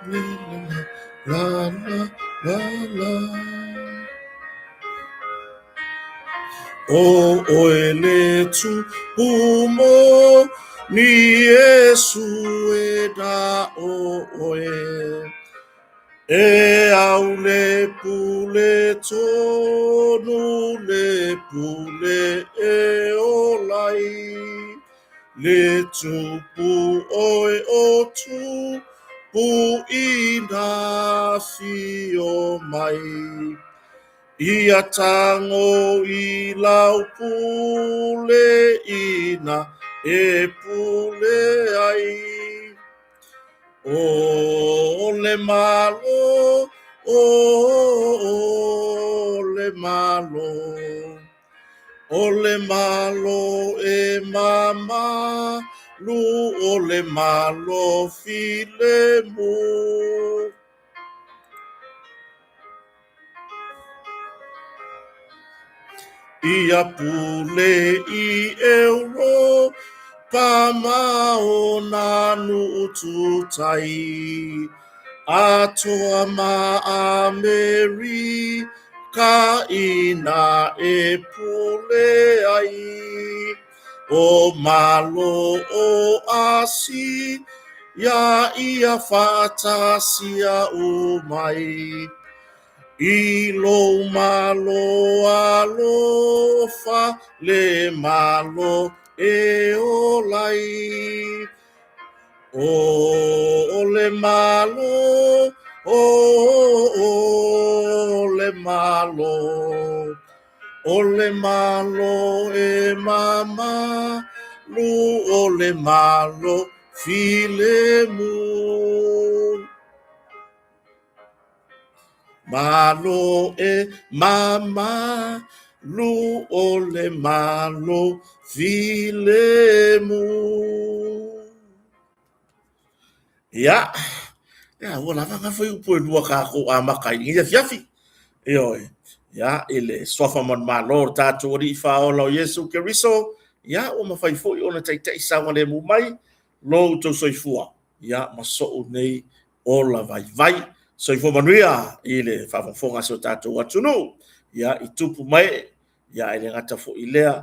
le la la la la. ʻO ʻoe le tupu moni Iesū e nā ʻo ʻoe. E au le pule tonu le pule e ola ai. Le tupu ʻoe o tupu i nā fio mai. Ia tago i lau pule ina e pule ai. ʻO le Malo, ʻo le Malo, ʻo le Malo e mamalu, ʻo le Malo filemu. Ia pule i ʻEuropa ma o nā nuʻu tūtai, atoa ma ʻAmerika inā e pule ai. ʻO Malo o ʻĀsia ia faatasia umai. I lou malo alofa le malo e ola ai. ʻO le malo, ʻo le malo, ʻo le malo e mamalu, ʻo le malo filemu. Malo e mamalu ʻo le malo filemu. Ia, ia, ua lava ngā fuaiupu e lua kākou amata ai i nēia afiafi. Ioe, ia, i le suafa manumalo o le tātou Alii Faaola o Iesu Keriso, ia, ua mafai foi ona taitaʻi saogalemu mai lo outou soifua, ia, ma soʻu nei ola vaivai. Soifua manuia i le faafogafoga a si o tatou atunuu, ia, i tupu ma ee, ia, e le gata foi i lea,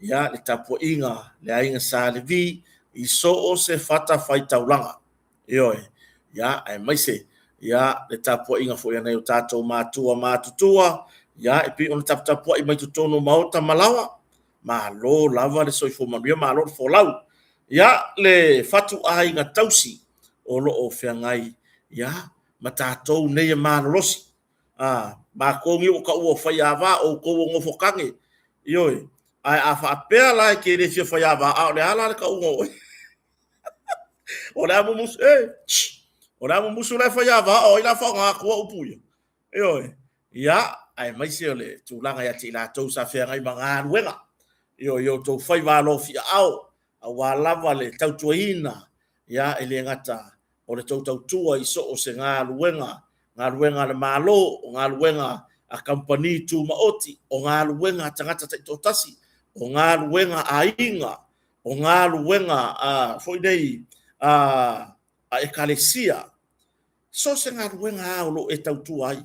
ia, le tapuaiga, le aiga Sa Levi, i so o se fatafaitaulaga. Ioe, ia, aemaise, ia, le tapuaiga foi a nai o tatou matua matutua, ia, e pei ona taputapuai mai totonu o maota ma laoa, malo lava le soifua manuia, malo le folau. Ia, le fatuaiga tausi o lo o feagai, ia, ma tatou nei e malolosi. A, matou nei ua taua o faiava, outou o nofo tage. Ioe, ae a faapea la e te le fia faiava, a o le a la le tauga o oe? O le a mumusu, e, shh, o le a mumusu la e faiava, o ai la faaaoga atua upu ia? Ioe, ia, aemaise o le tulaga ia te i latou sa feagai ma galuega, ioe, i outou faiva alofiaao, aua lava le tautuaina, ia, e le gata o le tou tautua i so o se galuega, galuega a le Malo, o galuega a kamupani tumaoti, o galuega a tagata taitoatasi, o galuega a aiga, o galuega a, foi nei, a, a ekalesia, so se galuega lava o lo o e tautua ai,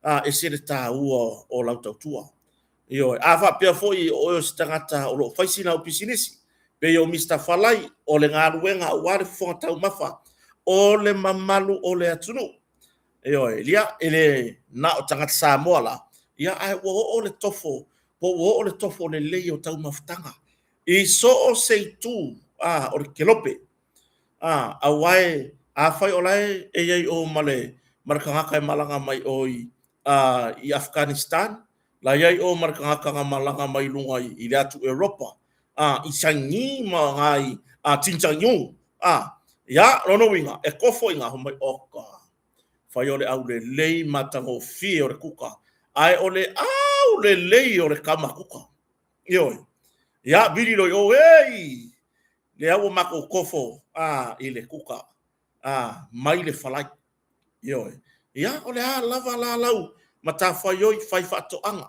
a, ese le taua o lau tautua. Ioe, a faapea foi o oe o se tagata o lo o fai sina au pisinisi, pei o Mister Falai, o le galuega aua le fofoga taumafa o le mamalu o le atunuu. Ioe, ia, e le na o tagata Samoa la, ia, ae ua oo le tofo, po ua oo le tofo lelei o taumafataga i so o se itu, a, o le kelope. A, aua e, afai o la e i ai o ma le, ma le tagata e malaga mai o i, a, i Afghanistan, la i ai o ma le tagata na malaga mai luga i, i le atu Europa, a, i Changi ma ngā i, a, Jinchangyu, a, ia, lona uiga, e kofo i ngā homai, oka, fai o le aulelei matagofie o le kuka, ae o le aulelei o le kama kuka. Ioe. Ia, vili loi o, ei! Lea ua matou kofo a i le kuka a mai le falai. Ioe. Ia, o le a lava la lau matafaioi fai faatoaga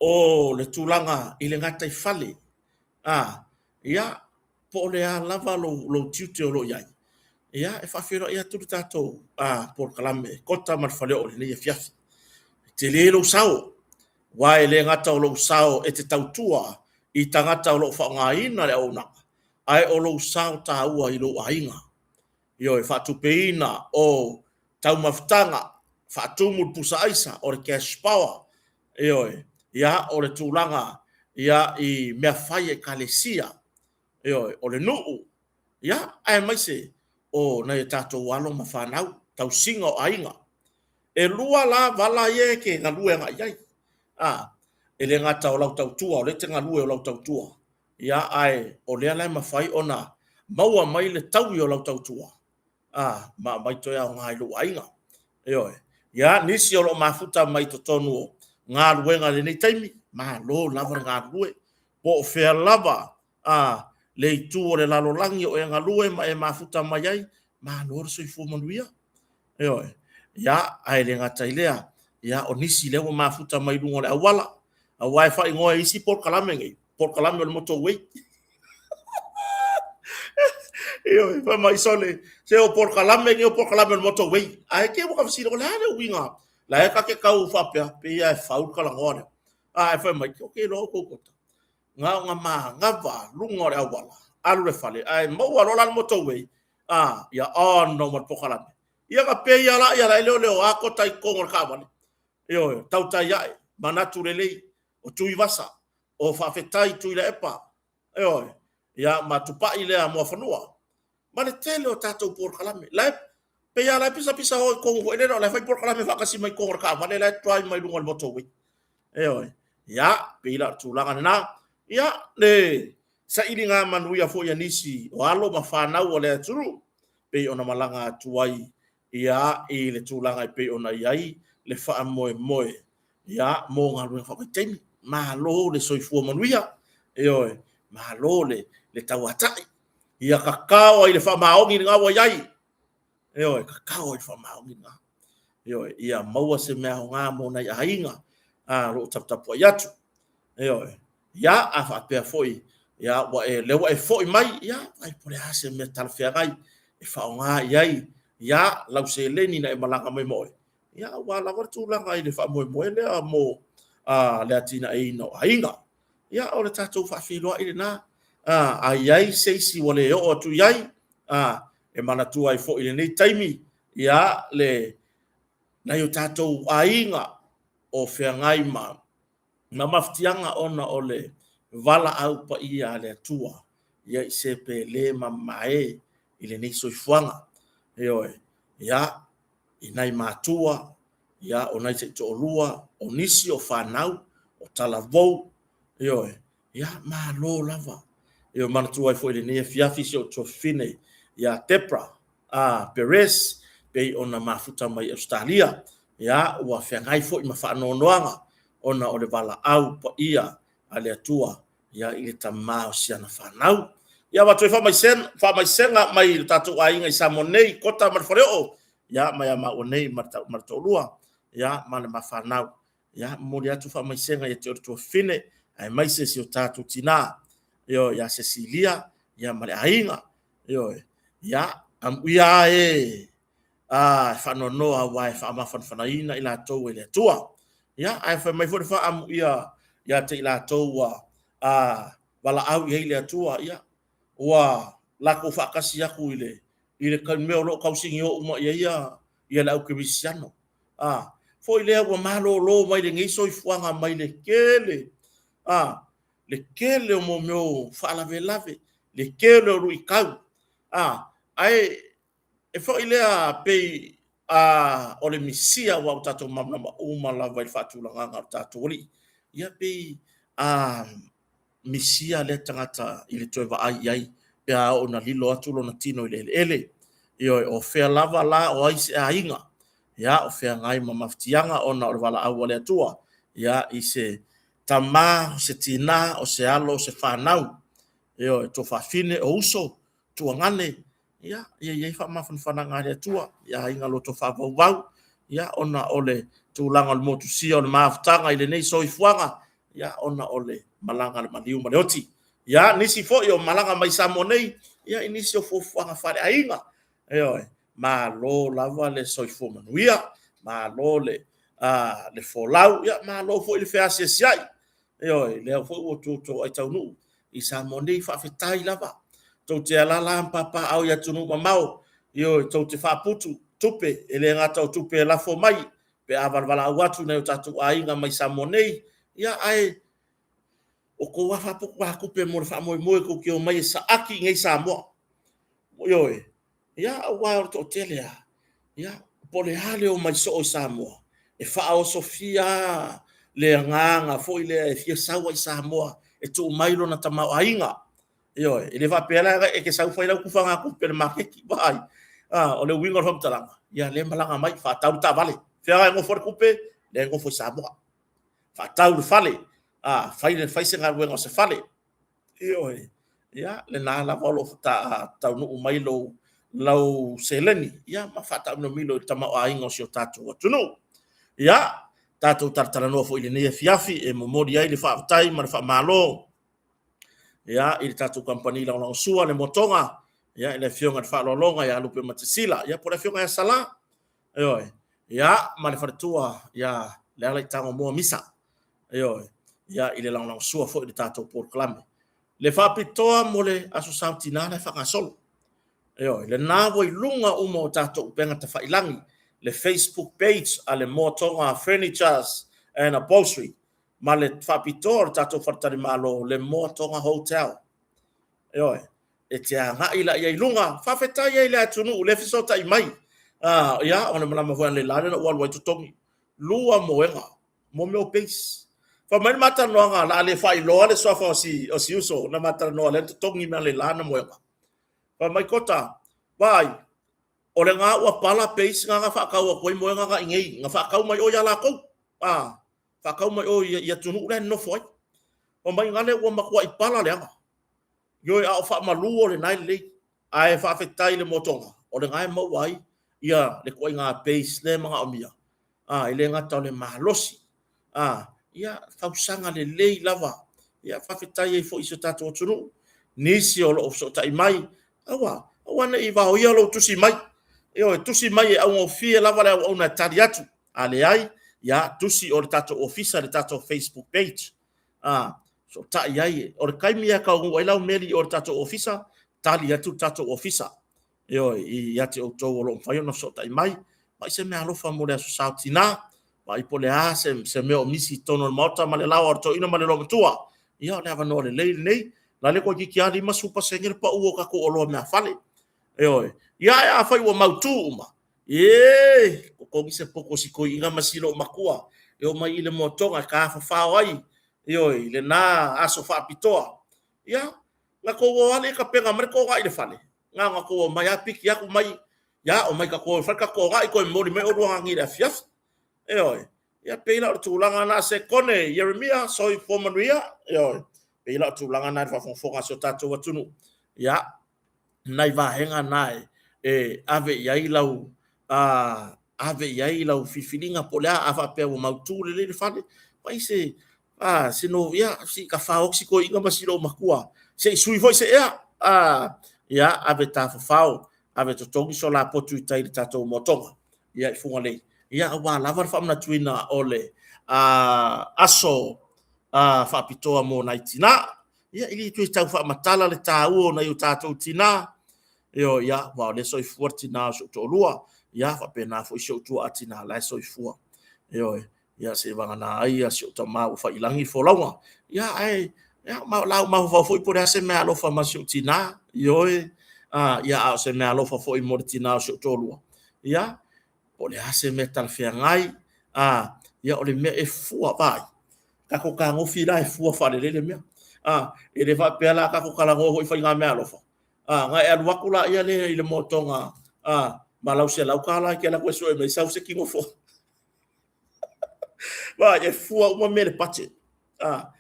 o le tulaga i le gataifale. A, ia, po o le a lava lou, lou tiute o lo o i ai. Ia, e faafeiloai atu le tatou polokalame Kota ma le Faleoo i lenei afiafi. E tele lou sao, aua e le gata o lou sao e te tautua i tagata o lo o faaaogaina le auaunaga, ae o lou sao taua i lou aiga. Ioe, faatupeina o taumafataga, faatumu le pusa aisa, o le cash power, ioe, ia, o le tulaga ia i mea fai a ekalesia, ioe, o le nuu, ia, aemaise o nai o tatou alo ma fanau, tausiga o aiga. E 2 la vala ia e te galue agai i ai. E le gata o lau tautua, o lea e te galue o lau tautua, ia, ae o lea la e mafai ona maua mai le taui o lau tautua, ma aumai toe aoga i lou aiga. Ioe. Ia, nisi o lo o mafuta mai totonu o galuega i lenei taimi, malo lava le galulue. Po o fea lava le itu o le lalolagi o e galue ma e mafuta mai ai, malo le soifua manuia. Ioe. Ia, ae le gata i lea, ia, o nisi lea ua mafuta mai luga o le auala, aua e faaigoa e isi polokalame nei, polokalame o le motor way. Ioe, fai mai sole, se o polokalame nei o polokalame o le motor way. Ae te ua ka fesili, o le a le uiga? La e ka te tau faapea, pei lava e fau le talanoa lea. Ae fai mai, ou te iloa outou kota. Na ona manava luga o le auala, alu le fale, ae maua loa la le motor way, ia ono ma le polokalame. Ia na pei lava la ia la e leoleo a kota i totonu o le taavale. Ioe, tautai ae, manatu lelei, o Tuivasa, o Faafetai Tuilaepa, ioe, ia ma Tupai lea Muafanua. Ma le tele o tatou polokalame. La e pei lava la e pisapisa o i totonu foi lele o la e fai polokalame faatasi mai totonu o le taavale la e drive mai luga o le motorway. Ioe. Ia, pei la o le tulaga lena. Ia, le sailiga manuia foi a nisi o alo ma fanau a le atunuu pei ona malaga atu ai ia i le tulaga e pei ona i ai le faamoemoe ia mo galuega faavaitaimi. Malo le soifua manuia, ioe, malo le tauatai. Ia kakao ai le faamaoni lena ua i ai. Ioe, kakao ai le faamaoni lena. Ioe, ia maua se mea aoga mo nai aiga o lo o taputapuai atu. Ioe, ia, a faapea foi, ia, ua e, lea ua e foi mai, ia, ai po o le a se mea talafeagai e faaaoga i ai, ia, lau seleni na e malaga mai ma oe, ia, aua lava le tulaga i le faamoemoe lea mo le atinaeina o aiga. Ia, o le tatou faafeiloai lena. A i ai se isi ua le oo atu i ai, e manatua ai foi i lenei taimi, ia, le nai o tatou aiga o feagai ma mafatiaga ona o le valaau paia a le Atua, ia i se pele ma mamae i lenei soifuaga. Ioe, ia, i nai matua, ia, o nai taitoalua, o nisi o fanau, o talavou, ioe, ia, malo lava. Ioe, manatua ai foi i lenei afiafi si ou tuafafine ia Debra Perez, pei ona mafuta mai Ausetalia, ia, ua feagai foi ma faanoanoaga ona o le valaau paia a le Atua ia i le tama o si ana fanau. Ia avatu ai faamaisega mai le tatou aiga i Samoa nei, Kota ma le Faleoo, ia mai a maua nei ma le toalua, ia ma le mafanau. Ia momoli atu faamaisega ia te oe le tuafafine, aemaise si o tatou tina, ioe, ia Cecilia, ia ma le aiga, ioe, ia amuia e e faanoanoa aua e faamafanafanaina i latou e le Atua. Ia, ae fai mai foi le faaamuia ia te i latou ua valaau i ai le Atua, ia, ua latou faatasi atu i le i le mea o lo o tausinio uma i ai ia le au kerisiano. Foi lea ua malolo mai lenei soifuaga mai le tele, le tele o mea o faalavelave, le tele o luitau, ae e foi lea pei o le Misia aua ua tatou malamalama uma lava i le faatulagaga o le tatou Alii. Ia pei misia lea tagata i le toe vaai i ai pe a oo ina lilo atu lona tino i le eleele. Ioe, o fea lava la o ai se aiga, ia, o feagai ma mafatiaga ona o le valaau a le Atua, ia, i se tama, o se tina, o se alo, o se fanau, ioe, tuafafine, o uso, tuagane, ia, ia i ai faamafanafanaga a le Atua i aiga loto faavauvau, ia, ona o le tulaga o le motusia o le mafutaga i lenei soifuaga, ia, ona o le malaga a le maliu ma le oti. Ia, nisi foi o malaga mai Samoa nei, ia, i nisi o fuafuaga faaleaiga. Ioe, malo lava le soifua manuia, malo le, le folau, ia malo foi le feasiasiai. Ioe, lea foi ua outou ai taunuu i Samoa nei, faafetai lava. Tou te alaala ma papaaao i atunuu mamao, ioe, tou te faaputu tupe, e le gata o tupe e lafo mai pe a valavalaau atu nai o tatou aiga mai Samoa nei, ia ae o tou lava faaputugatupe mo le faamoemoe tou te omai e saaki i inei i Samoa. Ioe, ia aua o le toatele lava, ia, po o le a le omai soo i Samoa, e faaosofia lava le agaga foi lea e fia sau ai i Samoa e tuu mai lona tamaoaiga. Ioe, e le faapea la e te sau fai lau tufagatupe i le maketi, vaai. O le uiga o le faamatalaga, ia lea e malaga mai, faatau le taavale. Fea la e nofo ai le tupe? Lea e nofo i Samoa. Faatau le fale, fai se galuega o se fale. Ioe, ia, lena lava o lo o taunuu mai lou, lau seleni, ia, ma faataamilomilo i le tamaoaiga o si o tatou atunuu. Ia, tatou talatalanoa foi i lenei afiafi e momoli ai le faafetai ma le faamalo ia, i le tatou kamupani lagolagosua le Motoga, ia, i le afioga i le Faaaloaloga ia Lupe Matasila, ia, po o le afioga ia Sala, ioe, ia, ma le faletua ia Lealaitagomoa Misa, ioe, ia, i le lagolagosua foi i le tatou polokalame. Le faapitoa mo le Aso Sa o Tina la e faagasolo. Ioe, lena ua i luga uma o tatou upega tafailagi, le Facebook page a le Motoga Furnitures and Upholstery, ma le faapitoa o le tatou faletalimalo, le Moa Toga Hotel. Ioe, e te agai la i luga, faafetai ai i le atunuu lea e fesootai mai. Ia, o le malama foi analeila lea na ou alu ai totogi lua moega mo mea o base. Fai mai le ma talanoaga, o le a le faailoa le suafa o si, o si uso na ma talanoa lea na totogi mai analeila na moega. Fai mai Kota, vaai, o le ga ua pala base na na faatau atu ai moega na i nei, na faatau mai o ia latou. Ah, faatau mai o i atunuu la e nonofo ai. Fai mai gale ua matuai pala leaga. Ioe, a o faamalu o lena e lelei. Ae faafetai i le motoga, o lena e maua ai ia le ituaiga base lea e manaomia. A, e le gata o le malosi, a, ia, fausaga lelei lava. Ia, faafetai ai foi i si o tatou atunuu, nisi o lo o fesootai mai, aua, aua ne i vaoia lou tusi mai. Ioe, tusi mai e augofie lava le auauna e tali atu. A leai, ia, tusi o le tatou ofisa i le tatou Facebook page. A, fesootai ai. O le taimi lava e taunuu ai lau meli i o i le tatou ofisa, tali atu le tatou ofisa. Ioe, ia te outou o lo o mafai ona fesootai mai, vaai se meaalofa mo le Aso Sa o Tina, vaai po o le a se, se mea o misi i totonu o le Maota ma le laoa o le toeaina ma le loomatua. Ia, o le avanoa lelei lenei. La le toeitiiti lava 50% le pau o tatou oloa meafale. Ioe. Ia, ae afai ua mautu uma, ee, totogi se poto o si toeaina ma si loomatua e omai i le moatoga e tafafao ai, ioe, i lena aso faapitoa. Ia, na tou o lava lea tapena mai le togai i le fale, na ona tou omai lava piki atu mai, ia, omai tatou o i le fale tatou togai, toe momoli mai oulua anani i le afiafi. Ioe. Ia pei la o le tulaga lena, Sekone Ieremia, soifua manuia. Ioe. Pei la o le tulaga lena i le faafogafoga a si o tatou atunuu. Ia, nai vaega na e ave i ai lau ave i ai lau filifiliga po o le a, a faapea ua mautu lelei le fale, fai se a se no ia si ka fao si toeaina ma si loomatua se i sui foi se ea a ia ave tafafao ave totogi so la potu i tai i le tatou motoga ia i Fugalei ia aua lava le faamanatuina o le aso faapitoa mo nai tina. Ia, e le toe tau faamatala le taua o nai o tatou tina. Ioe, ia, aua o lea e soifua le tina o si ou toalua, ia, faapena foi si ou tuaa tina la e soifua. Ioe, ia, seivagana ai si ou tama ua faiilagi le folauga. Ia, ae, ia, ma o la ua mafaufau foi po o le a se meaalofa ma si ou tina, ioe, a, ia, a o se meaalofa foi mo le tina o si ou toalua, ia, po o le a se mea talafeagai, a, ia, o le mea e fua, vaai, tatou tagofi la e fua faalelei le mea. A, e le faapea la tatou talanoa foi i faiga meaalofa, a, na e alu atu la ia lea i le motoga, a, ma lau $100 e te alu atu e sue mai sau se tino fou. Vaai, e fua uma mea i le budget. A,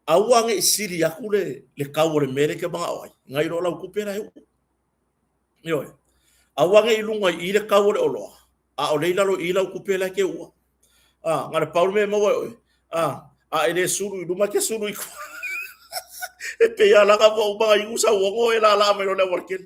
aua ne i sili atu le, le tau o le mea lea e te manao ai, nai lo lau tupe la e uu. Ioe. Aua ne i luga i i le tau o le oloa, a o lea i lalo i i lau tupe la e te uua. A, na o le pau le mea e maua e oe, a, a e le sulu i luma e te sulu i tua. E pei lava la ua uma ona inu sau ono e laalaa mai loa i le aualatele.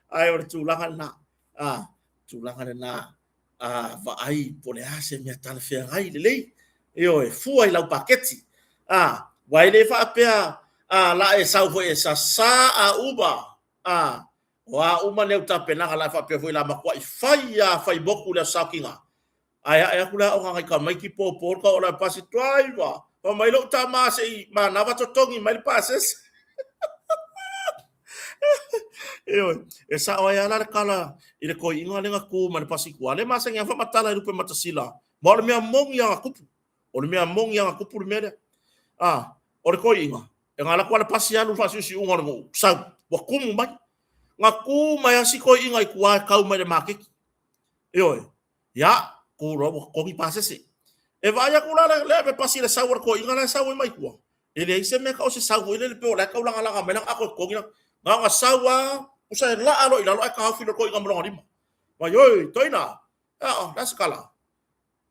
Ae o le tulaga lena. A, tulaga lena, a, vaai po o le a se mea talafeagai lelei. Ioe, fua i lau paketi. A, aua e le faapea a la e sau foi e sasa a uma, a, o a uma nei au tapenaga la e faapea foi la matuai fai lava fai motu le Aso Saokiga. Ae ae atu le aoga a nai tamaiti popo le tau o le pasi driver. Fai mai lou tama se i manava totogi mai le pasese. Ioe, e sao ai lava la le tala i le toeaina lea na tu ma le pasi tua. Lea e masani lava faamatala i Lupematasila, ma o le mea moni lava na tupu. O le mea moni lava na tupu le mea lea. A, o le toeaina, e na alu atu lava le pasi alu i le faasiusiuga o le nuu, sau, ua tumu mai. Na tu mai lava si toeaina i tua e tau mai i le maketi. Ioe, ia, tu loa ua totogi pasese. E vaai atu la le ave pasi i le sau a le toeaina la e sau ai mai tua, e leai se mea e tau o se sau foi lele pei o la e taulagalaga mai lana ato e totogi lana. Na ona sau lava, tusa e laa loa i lalo ae taofi loa le toeaina ma lona lima. Fai mai, oi, toeaina, a, o le a se tala?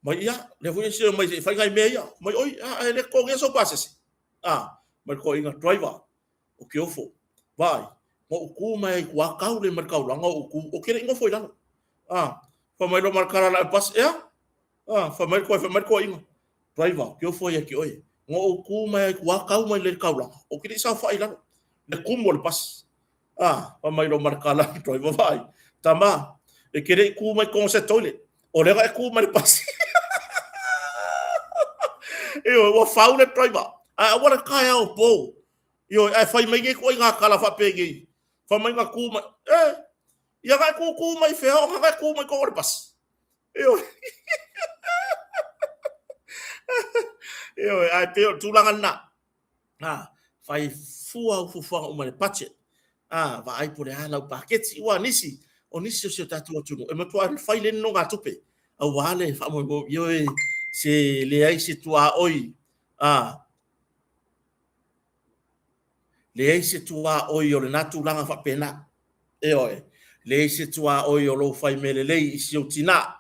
Mai, ia, lea foi e se mai se i fai nai mea ia. Mai, oi, a, e le totogia sou pasese. A, mai le toeaina, driver, o ke ofo. Vaai, na ou tu mai ai i tua tau le mai le taulaga o ou tu, ou te le i nofo i lalo. A, fai mai loa ma le tala la bus, ea? A, fai mai le koe, fai mai le toeaina, driver, ke ofo ia te oe. Na ou tu mai ai i tua tau mai le taulaga, ou te le i saofai i lalo, le tumu o le pasi. A, fai mai loa ma le tala le driver, vaai, tama, e te le i tu mai i totonu o se toilet, o lea na e tu mai le pasi. Ioe, ua fau le driver, ae aua le taeao po. Ioe, ae fai mai nei ituaiga tala faapenei, fai mai na tu mai, e, ia na e tūtū mai i fea o na e tu mai i totonu o le pasi. Ioe. Ioe, ae pei o le tulaga lena. A, fai fua au fuafuaga uma i le budget. A, vaai po o le a lau paketi. Aua o nisi, o nisi o si o tatou atunuu, e matua fai le nonogatupe aua le faamoemoe, ioe, se leai se tuaoi, a, leai se tuaoi o lena tulaga faapena. Ioe, leai se tuaoi o lou fai mea lelei i si ou tinā.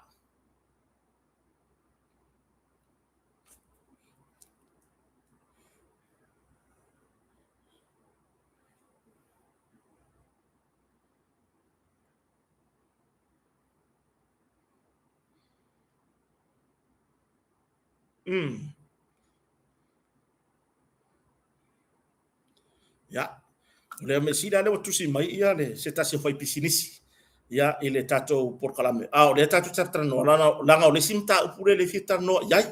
Mm. Ia, o le mea sili lava lea ua tusi mai ia le se tasi o faipisinisi ia i le tatou polokalame. A o lea tatou te talanoa leaga o le isi mataupu lea e le fia talanoa i ai.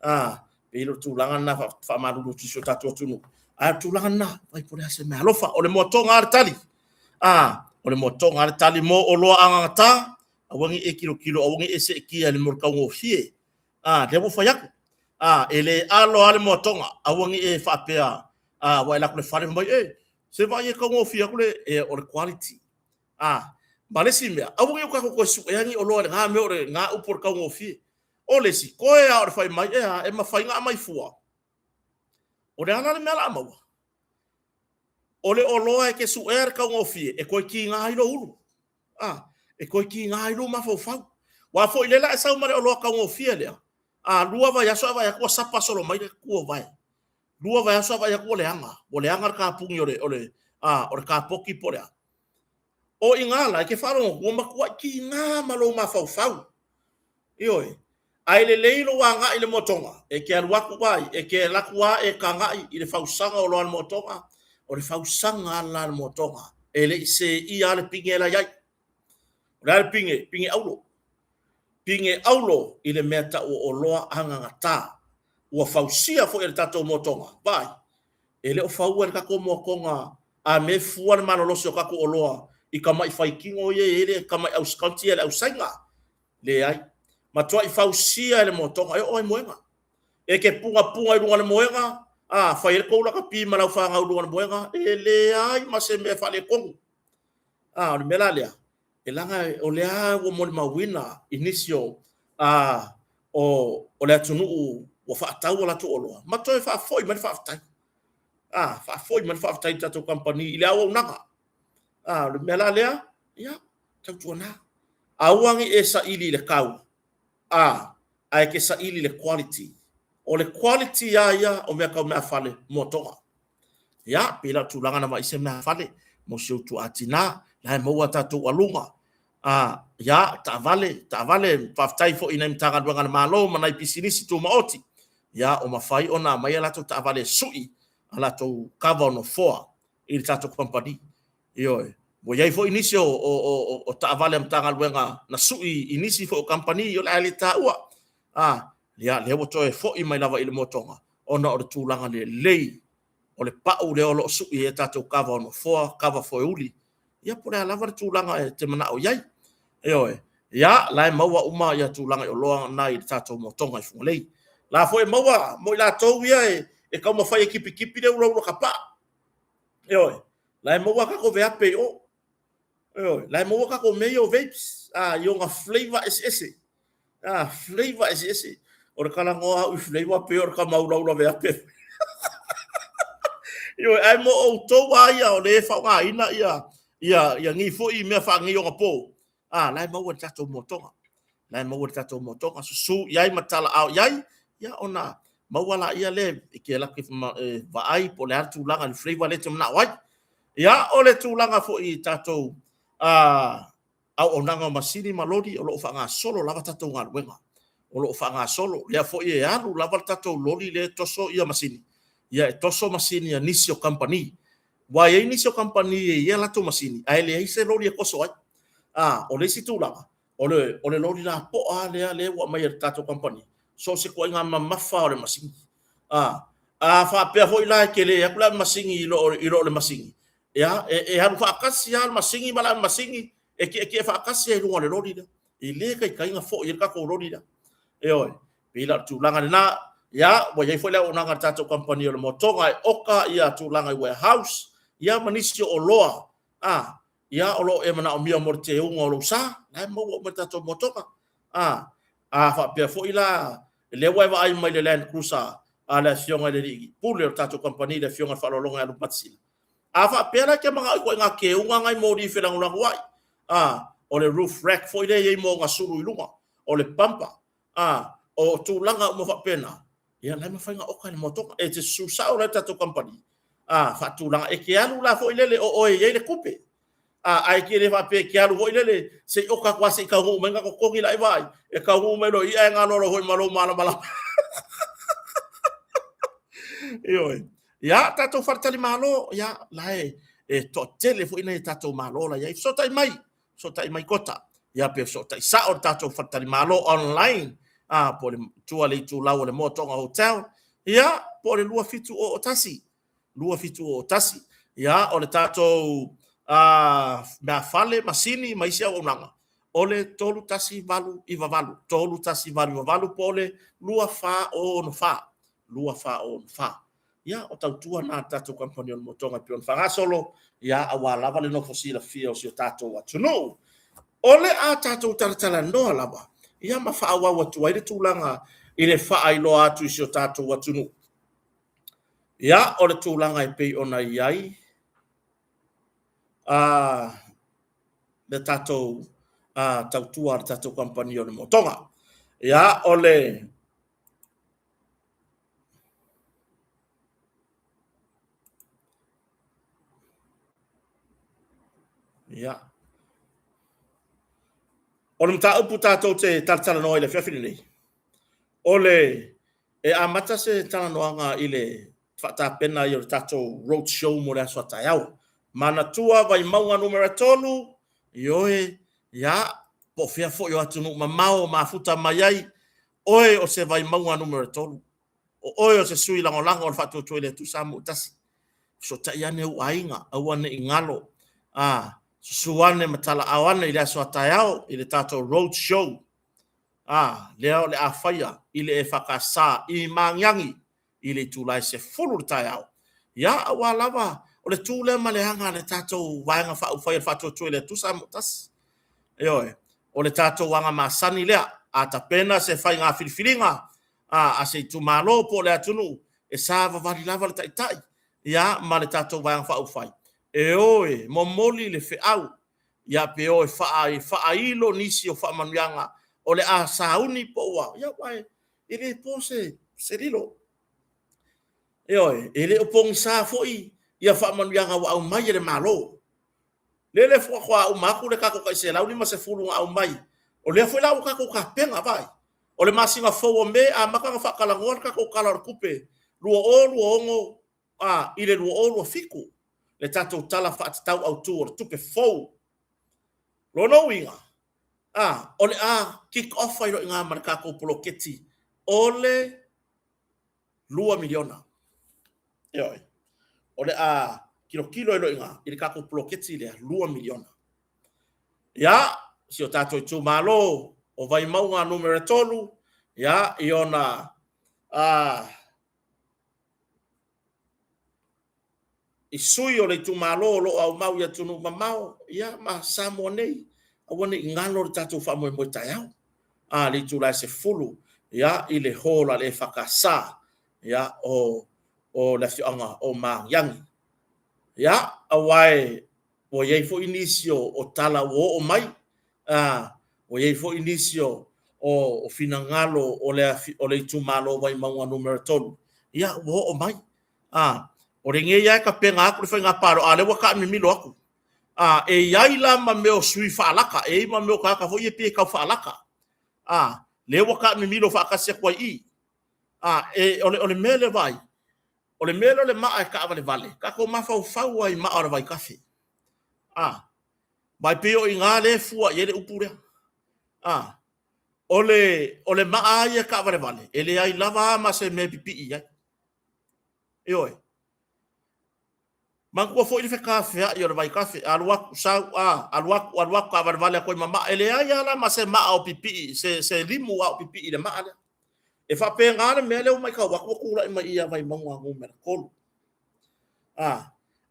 A, pei o le tulaga lena faamalulu atu i si o tatou atunuu. A o le tulaga lena, fai po o le a se mea alofa. O le moatoga lava le tali. A, o le moatoga lava le tali mo oloa agagata, aua ne i e tilotilo, aua ne i e seetia i le mea o le taugofie. A, lea ua fai atu. A, e le alo lava le moatoga, aua ne i e faapea, a, ua e alu atu i le fale fai mai, e, se vaai e taugofie atu le, e, o le quality. A, ma le isi mea, aua ne i o tatou toe suea ni oloa i lena mea o lena upu o le taugofie. O le isi, toe lava o le fai mai, e a, e mafai ona aumai fua. O le a la le mea o le a maua? O le oloa e te suea le taugofie, e toe tiga ai lou ulu. A, e toe tiga ai lou mafaufau. Aua foi lea la e sau ma le oloa taugofie lea, a lua vaiaso ae vaai atu ua sapa solo mai le tu o vae. Lua vaiaso ae vaai atu ua leaga, ua leaga le kapuni o le, o le, a, o le kapoti po o le a. O i ina la, e te faalogo atu ua matuai tiga ma lou mafaufau. Ioe. Ae lelei lou agai i le moatoga, e te alu atu ai, e te alu atu lava e tagai i le fausaga o oloa a le moatoga, o le fausaga lava la a le moatoga, e le i seia lava le pine la e i ai. O le a le pine? Pine auro. Pine auro i le mea tau o oloa agagata. Ua fausia foi e le tatou moatoga. Vaai, e le o faua e le tatou moatoga a mea e fua le malolosi o tatou oloa i tamai faitino ia e i ai le tamai ausikaoti ia le ausaiga. Leai. Matuai fausia e le moatoga e oo ai moega. E te pugapuga i luga o le moega, a, fai ai le tou lakapi ma lau fanau i luga o le moega, e leai ma se mea e faaletonu. A, o le mea la lea, e leaga o lea ua molimauina i nisi o, a, o, o le atunuu ua faatau a latou oloa, ma toe faafoi mai le faafetai. A, faafoi mai le faafetai i le tatou kamupani i le auaunaga. A, o le mea la lea, ia, tautuana. Aua ne i e saili i le tau, a, ae e te saili i le quality. O le quality lava ia o mea tau meafale moatoga. Ia, pei la o le tulaga na vaai se meafale mo si ou tuaa tinā, la e maua a tatou aluga. A, ia, taavale, taavale, faafetai foi i nai Matagaluega a le Malo ma nai pisinisi tumaoti, ia, o mafai ona aumai a latou taavale e sui a latou kava o nofoa i le tatou kamupani. Ioe. Ua i ai foi nisi o taavale a Matagaluega na sui i nisi foi o kamupani o le a le taua. A, ia, lea ua toe foi mai lava i le motoga ona o le tulaga lelei o le pau lea o lo o sui ai a tatou kava o nofoa, kava foeuli, ia po o le a lava le tulaga e te manao i ai. Ioe. Ia, la e maua uma ia tulaga i oloa na i le tatou motoga i Fugalei. La foi e maua mo i latou ia e taumafai e tipitipi le ulaula tapaa. Ioe. La e maua tatou veape i o. Ioe. La e maua tatou mea ia o vapes, i ona flavor eseese. A, flavor eseese. O le talanoa au i flavor pei o le tama ulaula veape. Ioe, ae mo outou lava ia o le faaaogaina ia ia ia nei foi mea faaneionapo, a, la e maua i le tatou motoga. La e maua i le tatou motoga, susu i ai ma talaao i ai, ia ona maua laia lea e te alu atu e vaai po o le a le tulaga i le flavor lea e te manao ai. Ia, o le tulaga foi i tatou auaunaga o masini ma loli, o lo o faagasolo lava tatou galuega. O lo o faagasolo, lea foi e alu lava le tatou loli lea e toso ia masini, ia e toso masini a nisi o kamupani. Aua e i ai nisi o kamupani e i ai a latou masini, ae leai se loli e toso ai. A, o le isi tulaga, o le, o le loli lapoa lava lea lea ua aumai e le tatou kamupani, so o se ituaiga mamafa o le masini. A, a faapea foi la e tele atu le ave masini i lo i lo le masini, ia, e alu faatasi lava le masini ma le ave masini, e tietie faatasi lava i luga o le loli lea. E le taitai ona foi ai le tatou loli lea. Ioe, pei la o le tulaga lena, ia, ua i ai foi le auaunaga a le tatou kamupani o le motoga e oka ia tulaga i warehouse, ia ma nisi o oloa, a, ia o lo o e manaomia mo le teuga o lou sa, la e maua uma i le tatou motoga. A, a faapea foi la, lea ua e vaai mai i le Land Cruiser a le Afioga i le Alii Pule o le tatou kamupani, le Afioga i le Faaaloaloga ia Lupematasila. A faapea la e te manao i ituaiga teuga na i moli felagolagoai, a, o le roof rack foi lea e i ai ma ona sulu i luga, o le bumper, a, o tulaga uma faapena, ia la e mafai ona oka e le motoga. E te susu sao la i le tatou kamupani, a, faatulaga. E te alu la foi lele o oe e i ai le tupe, a, ae te le faapea e te alu foi lele se i oka atu lava se i taunuu mai ona totogi la e vaai, e taunuu mai loa i i ae galolo foi ma lou malamalama. Ioe. Ia, tatou faletalimalo, ia, la e, e toatele foi nai tatou malo la i ai. Fesootai mai, fesootai mai kota. Ia, pe fesootai sao le tatou faletalimalo online, a, po o le tua le itulau o le Motoga Hotel, ia, po o le 2701, 2701. Ia, o le tatou a, meafale, masini ma isi auaunaga, o le 31898, 31898 po o le 2464, 2464. Ia, o tautua na a le tatou kamupani o le Motoga e pei ona faagasolo, ia, aua lava le nofo silafia o si o tatou atunuu. O le a tatou talatalanoa lava, ia, ma faaauau atu ai le tulaga i le faailoa atu i si o tatou atunuu. Ia, o le tulaga e pei ona i ai a le tatou tautua a le tatou kamupani o le Motoga. Ia, o le Ia. O le mataupu tatou te talatalanoa i le afiafi lenei, o le e amata se talanoaga i le faatapena ai o le tatou road show mo le aso a taeao. Manatua Vaimauga numera 3, ioe, ia, po o fea foi o atunuu mamao o mafuta mai ai, oe o se Vaimauga numera 3. O oe o se sui lagolago o le Faatuatua i le Atua Samoa ua Tasi. Fesootai ane ou aiga, aua ne i galo. A, susu ane ma talaao ane i le aso a taeao i le tatou road show. A, lea o le a faia i le EFKS i Magiagi i le itula e 10 i le taeao. Ia, aua lava o le tu lea ma le aga a le tatou Vaega Faaupufai a le Faatuatua i le Atua Samoa ua Tasi. Ioe, o le tatou aga masani lea, a tapena se faiga filifiliga a se itumalo po o le atunuu, e savavali lava le Taitai ia ma le tatou Vaega Faaupufai e o e momoli le feau, ia pe o e faailo nisi o faamanuiaga o le a sauni po ua, ia aua e le po se lilo. Ioe, e le o pogisa foi ia faamanuiaga ua aumai e le Malo. Lele faatoa uma atu le tatou tai 150 na aumai, o lea foi la ua tatou tapena, vaai. O le masina fou o Me, amata ona faatalanoa le tatou Tala o le Tupe 2026 i le 2027, le tatou Tala Faatatau Autu o le Tupe fou. Lona uiga, o le a kick off ai loa i ina ma le tatou poloketi o le $2 miliona. Ioe. O le a tilotilo ai loa i ina i le tatou poloketi lea $2 miliona. Ia, si o tatou itumalo o Vaimauga Nu.3, ia, i ona i sui o le itumalo o lo o aumau i atunuu mamao, ia ma Samoa nei, aua ne i galo le tatou faamoemoe taeao. A, le itula e 10, ia, i le hall a le EFKS, ia, o le afioaga o Magiagi. Ia, aua ua i ai foi nisi o tala ua oo mai, ua i ai foi nisi o finagalo o le itumalo o Vaimauga Nu.3, ia ua oo mai. O lenei lava e tapena atu le faiga palota, a o lea ua taamimilo atu. E i ai la ma mea o sui faalata, e i ai ma mea o tagata foi ia e pei e tau faalata, lea ua taamimilo faatasi atu ai i i. O le mea lea, vaai, o le mea lea o le maa e taavalevale, tatou mafaufau lava i maa o le vaitafe. Aua e pei o i ina lea e fua i ai le upu lea. O le maa lava ia e taavalevale, e leai lava ma se mea e pipii i ai. Ioe. Manatua foi le fetafeai o le vaitafe, alu atu sau, alu atu, alu atu, taavalevale atu ai ma maa. E leai lava la ma se maa o pipii, se limu a o pipii i le maa lea. E faapena le mea lea ua matau atu ua tulai mai i ia Vaimauga Nu.3.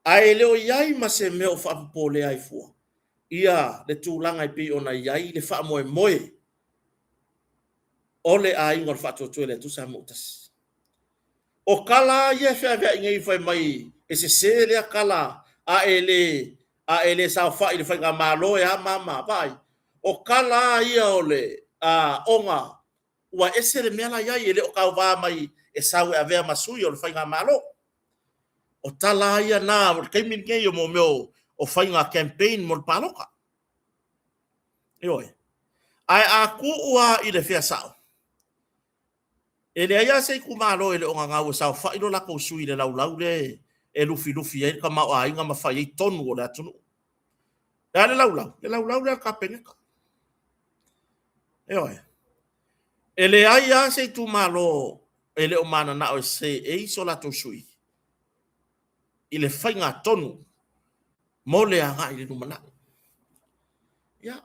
Ae le o i ai ma se mea o faapopolea ai fua ia le tulaga e pei ona i ai le faamoemoe o le aiga o le Faatuatua i le Atua Samoa ua Tasi. O tala lava ia e feaveai nei fai mai e sese lea tala, a e le saofai i le faigamalo e a ma a ma a. Vaai, o tala lava ia o le ona ua ese le mea la e i ai, e le o tauva mai e sau e avea ma sui o le faigamalo. O tala lava ia na o le taimi lenei o mea o faiga campaign mo le palota. Ioe. Ae a tuu lava i le fea sao, e leai lava se itumalo e le o gagau e saofai lo latou sui i le laulau lea e lufilufi ai le tamaoaiga ma fai ai tonu o le atunuu. Le a le laulau? Le laulau lea a le Kapeneta. Ioe. E leai lava se itumalo e le o mananao e seei so latou sui i le faigatonu mo le agai i le lumanai. Ia,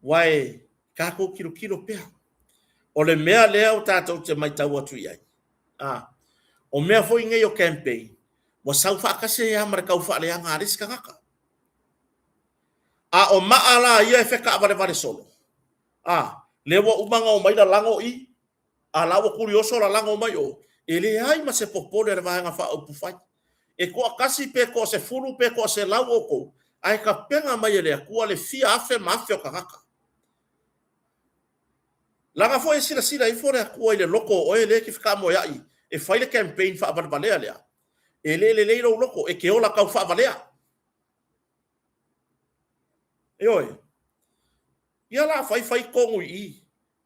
aua e tatou tilotilo pea. O le mea lea ua tatou te matau atu i ai, o mea foi nei o campaign, ua sau faatasi ai lava ma le tau faaleaga a le isi tagata. A o maa la ia e fetaavalevale solo, lea ua uma ona omai lalago i, a la ua tulioso lalago mai o, e leai ma se popole a le Vaega Faaupufai. E toatasi pe toasefulu pe toaselau outou, ae tapena mai e le Atua le fia afe ma afe o tagata. Leaga foi e silasila ifo le Atua i le loto o oe lea e te fetaamoeai e fai le campaign faavalevalea lea, e le lelei lou loto, e te ola tau faavalea. Ioe. Ia la fai fai tonu i i.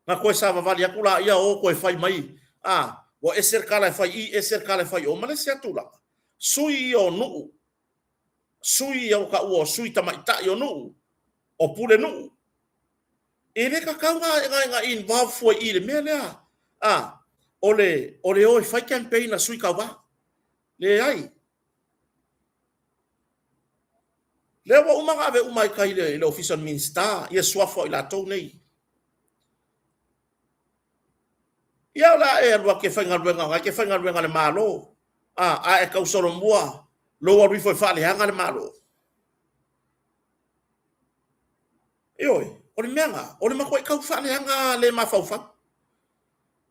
Na toe savavali atu laia o toe fai mai, a, ua ese le tala e fai i, ese le tala e fai o. Ma le isi lava tulaga, sui ia o nuu, sui ia ua taua o sui tamaitai o nuu, o pulenuu, e le tatau ona involve fua i i le mea lea, a, o le o e fai campaign a sui tauva. Leai. Lea ua uma ona ave uma i tai i le Ofisa o le Minisita ia suafa o i latou nei. Ia o le a e alu atu e faigaluega, o e te faigaluega i le Malo, a e tausolomua lou alu ifo e faaleaga le Malo. Ioe, o le mea lena, o le matuai tau faaleaga le mafaufau.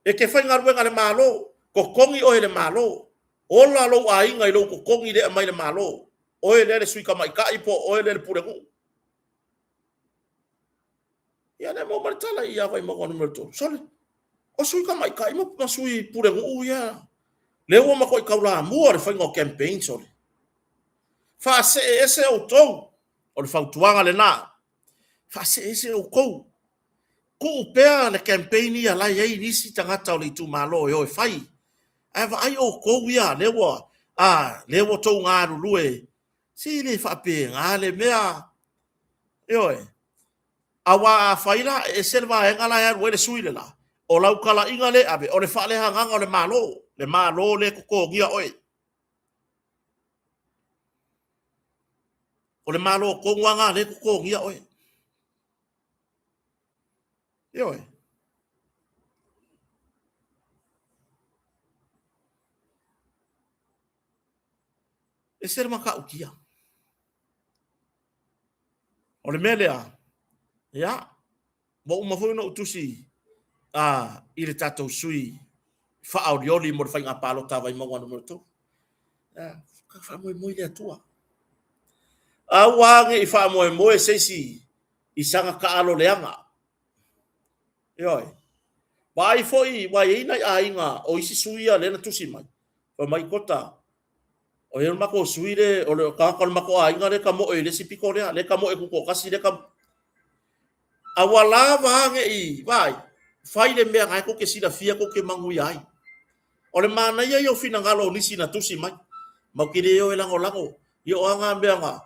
E te faigaluega i le Malo, totogi oe e le Malo, ola lou aiga i lou totogi lea e aumai le Malo, oe lea le sui tamaitai po o oe lea le pulenuu. Ia lea maua mai le tala ia Vaimauga Nu.3, sole, o sui tamaitai ma sui pulenuu ia, lea ua matuai taulamua le faiga o campaign, sole. Faasee ese outou. O le fautuaga lena, faaseese outou. Tuu pea le campaign ia la e i ai nisi tagata o le itumalo e o e fai. Ae vaai outou ia, lea ua, a, lea ua outou galulue. Se e le faapena le mea. Ioe. Aua a fai la, e ese le vaega la e alu ai le sui le la, o lau talaiga lea e ave, o le faaleagaga o le Malo, le Malo lea e totogia oe. O le Malo tonu lava lena lea e totogia oe. Ioe. Ese le matautia. O le mea lea, ia, ua uma foi ona ou tusi i le tatou sui faaolioli mo le faiga palota a Vaimauga Nu.3. Ia, faamoemoe i le Atua. Aua ne i faamoemoe se isi i sana taalo leaga. Ioe. Vaai foi, ua i ai nai aiga o isi sui ia lea na tusi mai, fai mai Kota, O le matou sui le, o le tagata o le matou aiga lea e tamoe i le isi pito lea, lea e tamoe tutoatasi, lea e tamoe. A ua lava a ne i, vaai, fai le mea na e tou te silafia tou te manuia ai. O le manaia ia o finagalo o nisi na tusi mai, matou te le o e lagolago, ia o a na mea na,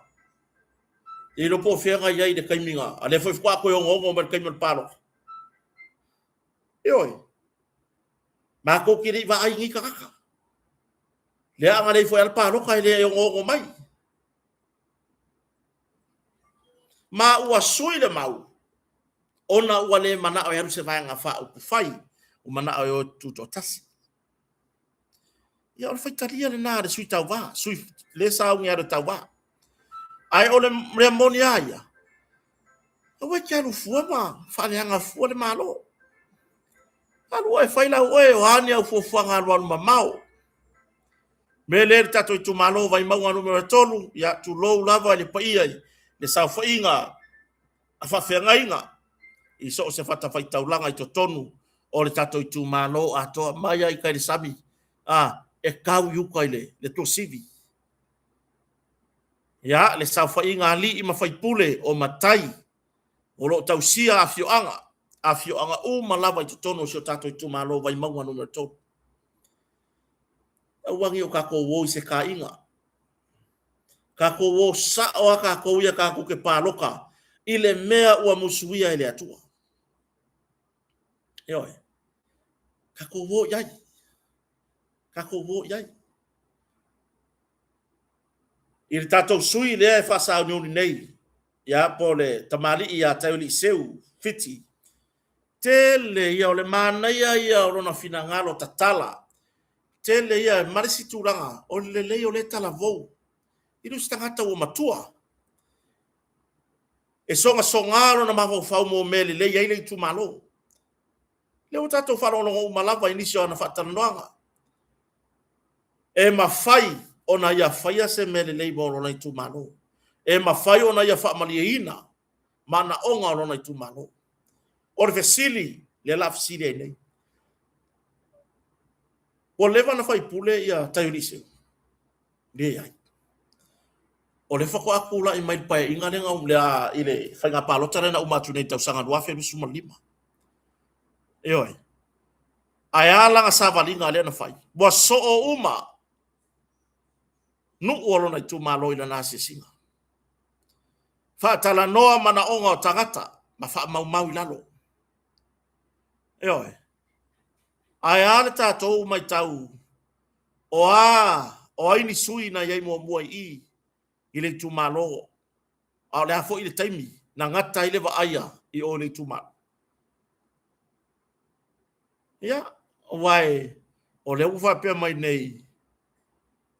e iloa po o fea na i ai i le taimi na, a lea foi faatoa toe onoono mai i le taimi o le palota. Ioe, matou te le i vaai i nei tagata. Lea a na leai foi lava le palota e le ogoogo mai. Ma ua sui le mau ona ua le manao e alu se vaega faaupufai, ua manao e o e tutoatasi. Ia o le faitalia lena a le sui tauva, sui le sauni e alu e tauva. Ae o le mea moni lava ia, aua e te alu fua ma faaleaga fua le Malo. Alu oe e fai lau oe, o a ni au fuafuaga alualu mamao. Mea lea le tatou itumalo Vaimauga Nu.3, ia tulou lava i le paia i le saofaiga a faafeagaiga i so o se fatafaitaulaga i totonu o le tatou itumalo atoa mai lava i tai i le sami, a, e tau i uta i le Tuasivi. Ia, le saofaiga a alii ma faipule o matai o lo o tausia afioaga, afioaga uma lava i totonu o si o tatou itumalo Vaimauga Nu.3. Aua ne i o tatou o i se taina. Tatou o sao lava tatou ia tatou te palota i le mea ua musuia e le Atua. Ioe. Tatou o i ai. Tatou o i ai. I le tatou sui lea e faasauniuni nei, ia po o le tamalii ia Taioliiseu Fiti, tele ia o le manaia ia o lona finagalo tatala, tele ia ma le isi tulaga o le lelei o lea talavou i le isi tagata ua matua e sogasoga lona mafaufau mo mea lelei ai le itumalo. Lea ua tatou faalogologo uma lava i nisi o ana faatalanoaga. E mafai ona ia faia se mea lelei mo lona itumalo. E mafai ona ia faamalieina manaoga o lona itumalo. O le fesili, lea la fesili ai nei. Ua leva ona faipule ia Taioliiseu? Leai. O lea faatoa tulai mai le paeaiga lea i le faiga palota lea na uma atu nei i le tausaga 2025. Ioe. Ae a lana savaliga lea na fai? Ua soo uma nuu o lona itumalo i lana asiasiga. Faatalanoa manaoga o tagata ma faamaumau i lalo. Ioe. Ae a le tatou matau o a, o ai ni sui na i ai muamua i i i le itumalo, a o le a foi le taimi na gata ai le vaaia i o i le itumalo. Ia, aua o lea ua faapea mai nei,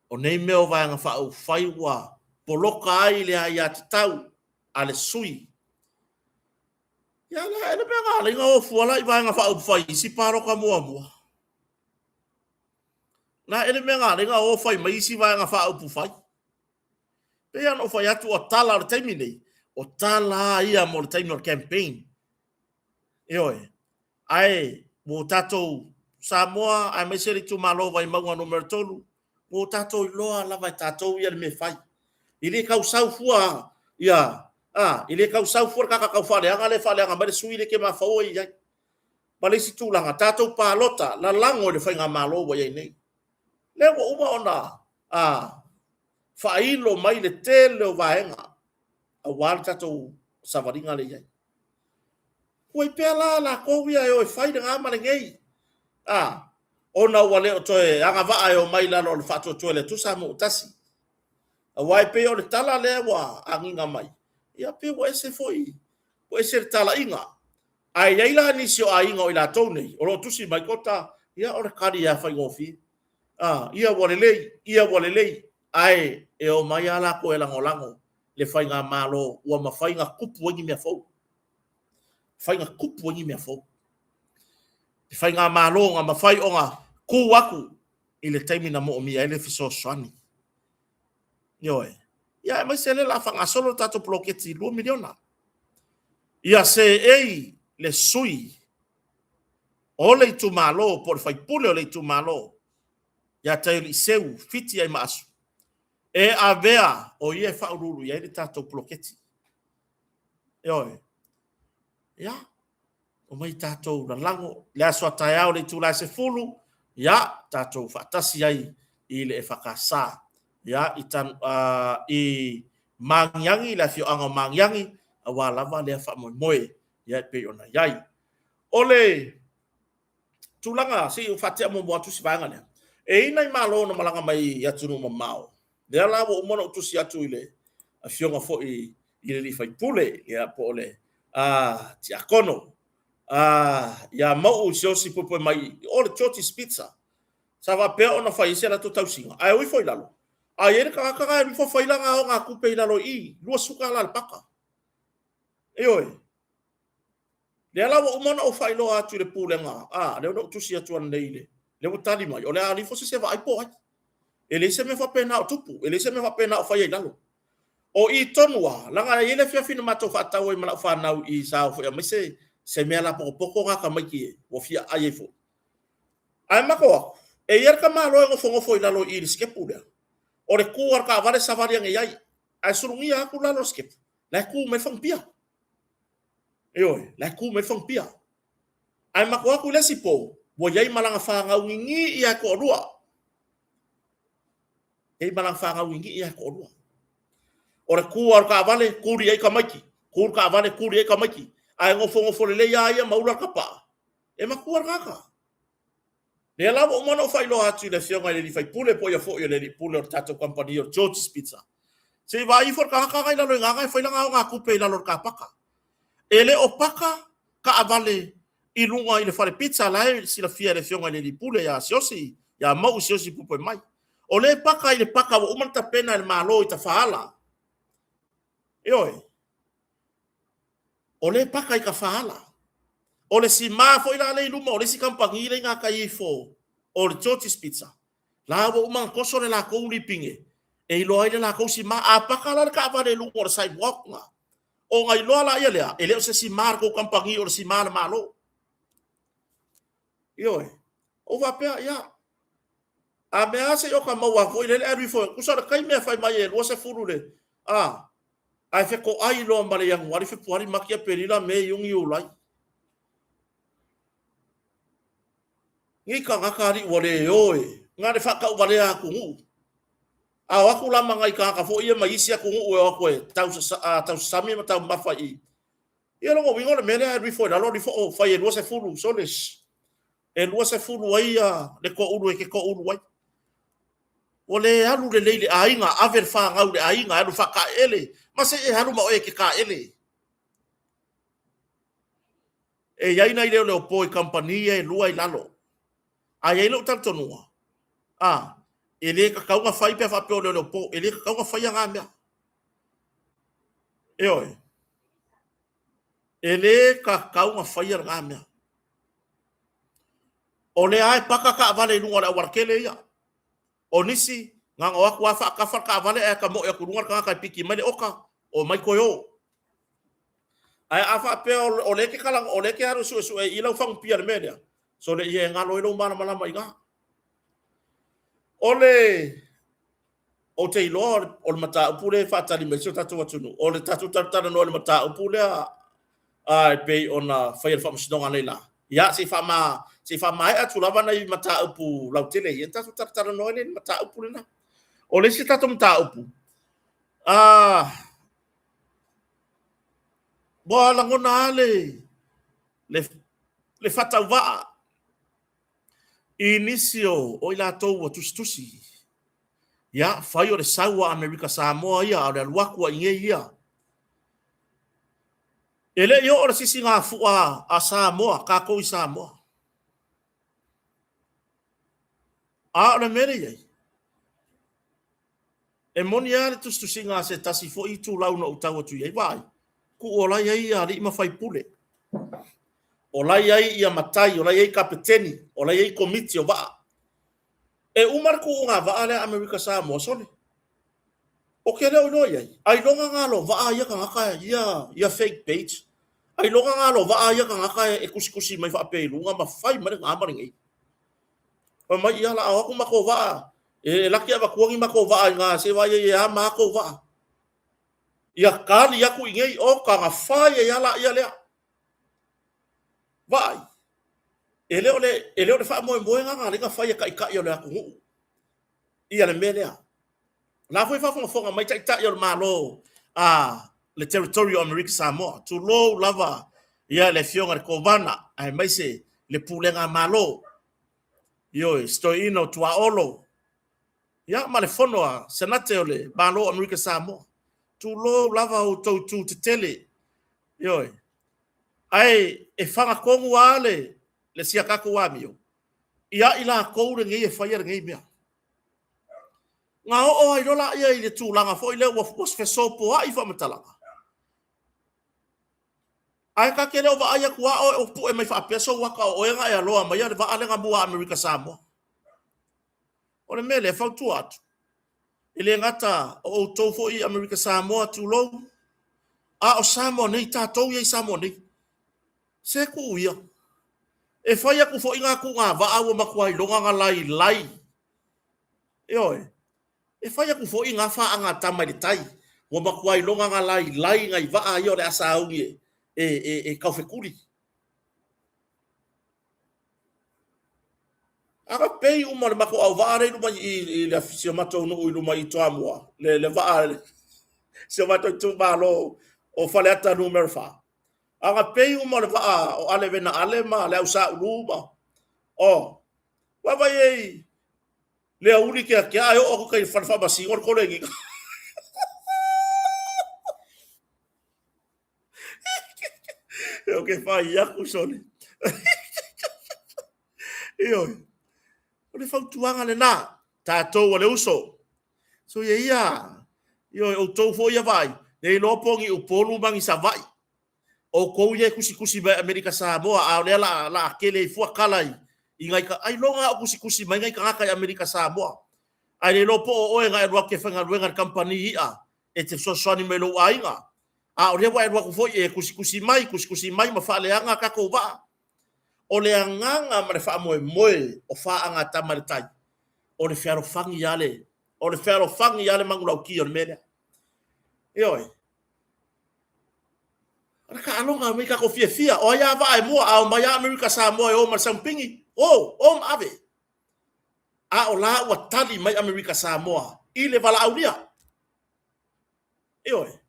o nei mea o Vaega Faaupufai ua poloka ai le aiatatau a le sui. Ia, la, e le mea na ala ai na o fua la i Vaega Faaupufai i isi palota muamua. Na e le mea na ala ai na o fai mai isi Vaega Faaupufai. Pei lava ona ou fai atu, o tala o le taimi nei, o tala ia mo le taimi o le campaign. Ioe. Ae ua tatou Samoa aemaise le itumalo Vaimauga Nu.3, ua tatou iloa lava e tatou ia le mea e fai. E le tau sau fua ia A, e le tau sau fua le tagata tau faaleaga lea e faaleaga mai le sui lea e te mafaua i ai. Ma le isi tulaga, tatou palota, lalago i le faigamalo ua i ai nei. Lea ua uma ona a, faailo mai le tele o vaega aua le tatou savaliga lea e i ai. Tuai pea la latou ia e o e fai lena ma lenei, a, ona ua le o toe agavaa e omai i lalo o le faatuatua i le Atua Samoa ua tasi. Aua e pei o le tala lea ua agiga mai, ia pei ua ese foi, ua ese le talaiga. Ae i ai la nisi o aiga o i latou nei o lo o tusi mai, Kota, ia o le tali lava faigofie. A, ia ua lelei, ia ua lelei, ae e omai lava latou e lagolago le faigamalo ua mafai ona tupu ai ni mea fou. Mafai ona tupu ai ni mea fou. Le faigamalo na mafai ona tu atu i le taimi na moomia ai le fesoasoani. Ioe. Ia aemaise lea o le a faagasolo le tatou poloketi $2 miliona. Ia seei le sui o le itumalo po o le faipule o le itumalo ia Taialii Fiti Aimaasu e avea o ia e faauluulu i ai le tatou poloketi. Ioe. Ia, omai tatou lalago le aso a taeao le itula e 10, ia, tatou faatasi ai i le EFKS, ia, i, tan, i Magiagi, le afioaga o Magiagi, aua lava lea faamoemoe, ia, e pei ona i ai. O le tulaga, se i ou faatea muamua atu si vaega lea. E i ai nai malo na malaga mai i atunuu mamao, lea la ua uma ona ou tusi atu i le afioga foi i le sui usufono, ia, po o le tiakono ia Mauu Siaosi Puepuemai, o le George's Pizza. Sa faapea ona fai ai se latou tausiga, ae o ifo i lalo, a i ai le tagata na e alu ifo fai lana ogatupe i lalo i i, $20 le paka. Ioe. Lea la ua uma ona ou faailoa atu i le pulega, a, lea na ou tusi atu ananei i le, lea ua tali mai, o le a alu ifo se isi e vaai po o ai. E leai se mea faapena o tupu, e leai se mea faapena o faia i lalo. O i tonu lava, leaga e i ai le afiafi na matou faatau ai ma lau fanau i sa o foi e aumai se, se mea lapotopoto na tamaiti ua fia aai ai foi. Ae matou o atu, e i ai le tamaloa e nofonofo i lalo i i i le sikepu lea, o le tu lava o le taavale savali ane i ai, ae sulugia atu lalo o le sikepu, la e tu mai le fagupia. Ioe, la e tu mai le fagupia. Ae matou o atu i le isi po, ua i ai ma lana fanau ninii lava e toalua. E i ai ma lana fanau ninii lava e toalua. O le tu lava o le taavale, tuli i ai tamaiti. Tu le taavale, tuli i ai tamaiti. Ae nofonofo lelei lava ia ma ula le tapaa. E matua le tagata. Lea la ua uma ona ou faailoa atu i le afioga i le sui usufono po o ia foi o le alii pule o le tatou kamupani o le George's Pizza. Se i vaai ifo le tagata na i lalo i gaga e fai lana ogatupe i lalo o le kapaka. E le o paka taavale i luga i le fale pizza la e silafia e le afioga i le alii pule ia Siaosi, ia Mauu Siaosi Puepuemai. O lea e paka i le paka ua uma ona tapena e le Malo i Tafaala. Ioe. O lea e paka i Tafaala. O le sima foi la lea i luma o le isi kamupani lea i gatai ifo o le George's Pizza, la ua uma ona toso le latou lipine e iloa ai le latou sima. A paka la le taavale i luga o le sidewalk na, ona iloa laia lea, e le o se sima a le tou kamupani o le sima a le Malo. Ioe. Ou faapea, ia, a mea lava se i ota maua foi lele ae alu ifo, tusa o le taimi e fai mai e 20 le, a, ae fetoai loa ma le Ianuari, Fepuari, Mati, Aperila, Me, Iuni, Iulai. Nei tagata alii ua le o e, na o le faatauvalea atunuu. A o atu la ma nai tagata foi ia mai isi atunuu e o atu e tausasami ma taumamafa i i. Ia lona uiga o le mea lea e alu ifo i lalo, alu ifo o fai e 20 soles. E 20 ai le toaulu e te toaulu ai. Ua le alu lelei i le aiga, ave le fanau i le aiga, alu faataele, ma se i e alu ma oe e te taele. E i ai nai leoleopo i kamupani ia e lua i lalo. Ae i ai lou talitonuga, a, e le tatau ona fai pe a faapea o leoleopo, e le tatau ona faia na mea. Ioe. E le tatau ona faia lena mea. O lea lava e paka taavale i luga o le aualatele ia. O nisi, na ona o atu lava faatafa le taavale ae tamoe atu i luga le tagata e piki mai le oka, omai toe o. Ae a faapea o lea e te talanoa, o lea e te alu e suesue i lau fagupia i le mea lea, sole ia e galo ai lou malamalama i ina. O le Ou te iloa o le mataupu lea e faatali mai si o tatou atunuu, o le tatou talatalanoa i le mataupu lea e pei ona faia le faamasinoga analeila. Ia, se i faama, se i faamaea atu lava nai mataupu lautele ia, ona tatou talatalanoa ai lea i le mataupu lena. O le isi tatou mataupu, ua lagona lava le faatauvaa i nisi o i latou ua tusitusi. Ia, fai o le sau a Amerika Samoa ia, a o le alu atu lava i inei ia. E le i oo le sisigafua a Samoa, tatou i Samoa. A o le mea lea e i ai, e moni lava le tusitusiga a se tasi foi itulau na ou tau atu i ai, vaai, tuu o la e i ai alii ma faipule, o la e i ai ia matai, o la e i ai kapeteni, o la e i ai komiti o vaa. E uma le tuuga vaa lea a Amerika Samoa, sole, ou te le o iloa i ai, ailoga na alo vaa ia tagata ia, ia fake page, ailoga na alo vaa ia tagata e tusitusi mai faapea i luga ma fai mai lena ma lenei. Fai mai, ia, o le a o atu matou vaa, e laki avatua ni matou vaa i ina se i vaai ai e a matou vaa. Ia tali atu i inei, oka na fai ai lava laia lea. Vaai, e le o le, e le o le faamoemoega na ala ai ona fai e taitai o le atunuu ia le mea lea. O la foi e faafogafoga mai taitai o le Malo a le Territory o Amerika Samoa, tulou lava ia le afioga i le Kovana aemaise le Pulega a Malo, ioe, si toeaina o Tuaolo, ia ma le fono a Senate o le Malo o Amerika Samoa. Tulou lava outou itu tetele, ioe. Ae e fagatonu lava le si a tatou amio ia i latou lenei e faia lenei mea. Na oo ai loa lea i le tulaga foi lea ua fesopoai faamatalaga. Ae ta te le o vaai atu lava oe o pue mai faapea sou ata o oe na e aloa maia le vaa lea na mua a Amerika Samoa. O le mea lea e fautua atu, e le gata o outou foi i Amerika Samoa, tulou, a o Samoa nei, tatou ia i Samoa nei, se tuu ia. E fai atu foi ngā tūnga vaa ua matua iloga na lailai. Ioe, e fai atu foi ngā whaaga tama i le tai, ua matua iloga na lailai ngai vaa ia o le a sauni e taufetuli. A na pei uma o le matou auvaa lea i luma i le si o matou nuu i luma i Toamua, le vaa si o matou itumalo o Faleata numera 4. A na pei uma o le vaa o Ale Vena Ale ma le Ausaulu ma o vaavaai ai le auli keakea ae oo atu kai fale faamasino le koleniga. E o ke fai aku sole. Ioe. O le fautuaga lena, tatou a le uso. So ia ia, ioe, outou foi ia vaai, le iloa po o ni Upolu ma ni Savaii. Outou ia e tusitusi mai Amerika Samoa, a o lea la a tele ai fua tala i nai ailoga a o tusitusi mai nai tagata i Amerika Samoa. Ae le iloa po o oe na e alu atu e faigaluega i le kamupani i'a e te fesoasoani mai i lou aiga. A o lea ua e alu atu foi e tusitusi mai, tusitusi mai ma faaleaga a tatou vaa. O le agaga ma le faamoemoe o faagatama i le tai, o le fealofani lava le, o le fealofani lava le manulauti o le mea lea. Ioe. O le taaloga mai tatou fiafia, o ai a vaa e mua, a o mai lava Amerika Samoa e o ma le sampini, o, o ma ave. A o la ua tali mai Amerika Samoa i le valaaulia. Ioe.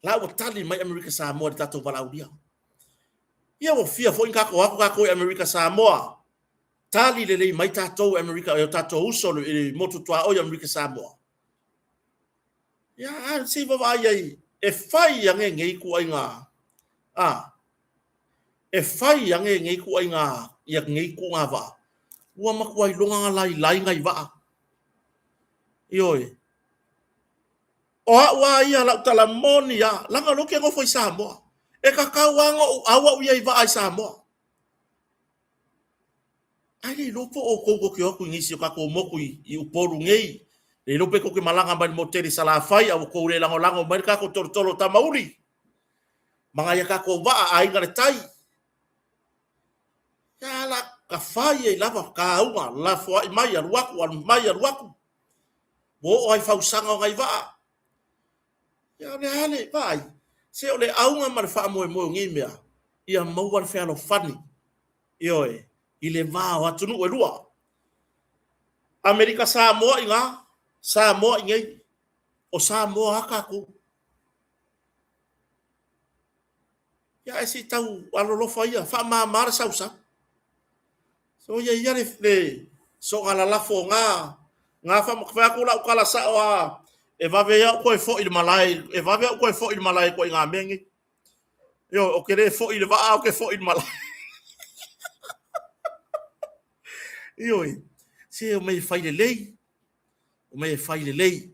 La ua tali mai Amerika Samoa i le tatou valaaulia. Ia ua fia foi tatou atu tatou i Amerika Samoa. Tali lelei mai tatou Amerika, e o tatou uso i le motu tuaoi o Amerika Samoa. Ia, a se i vaavaai ai, e fai ane nei ituaiga, a, e fai ane nei ituaiga, ia nei tuuga vaa, ua matua iloga na lailai nai vaa. Ioe. O au a ia lau tala moni lava, leaga o lea ou te nofo i Samoa. E tatau lava ona ou au au ia i vaa i Samoa. Ae le iloa po o outou tou te o atu i nisi o tatou motu i Upolu nei, le iloa pe tou te malaga mai le motele i Salafai a ua tou le lagolago mai le tatou tolotolo o Tamauli ma nai a tatou vaa Aiga i le Tai. Ia la ka fai ai lava kāuga, lafoai mai, alu atu, alu mai, alu atu. Ua oo ai fausaga o nai vaa. Ia o le a le vaai, se o le auga ma le faamoemoe o nei mea, ia maua le fealofani, ioe, i le va o atunuu e lua. Amerika Samoa i ina, Samoa i nei. O Samoa a tatou. Ia ae se i tau alolofa ia, faamama le sausau. So ia ia le, le soga lalafo o gā, gā fai atu lau tala sao a, e vave ai au toe foi i le malae, e vave au toe foi i le malae koe i ngā mea nei. Ioe, o ke le foi i le vaa, o ke foi i le malae. Ioe, se o mea e fai lelei, o mea e fai lelei.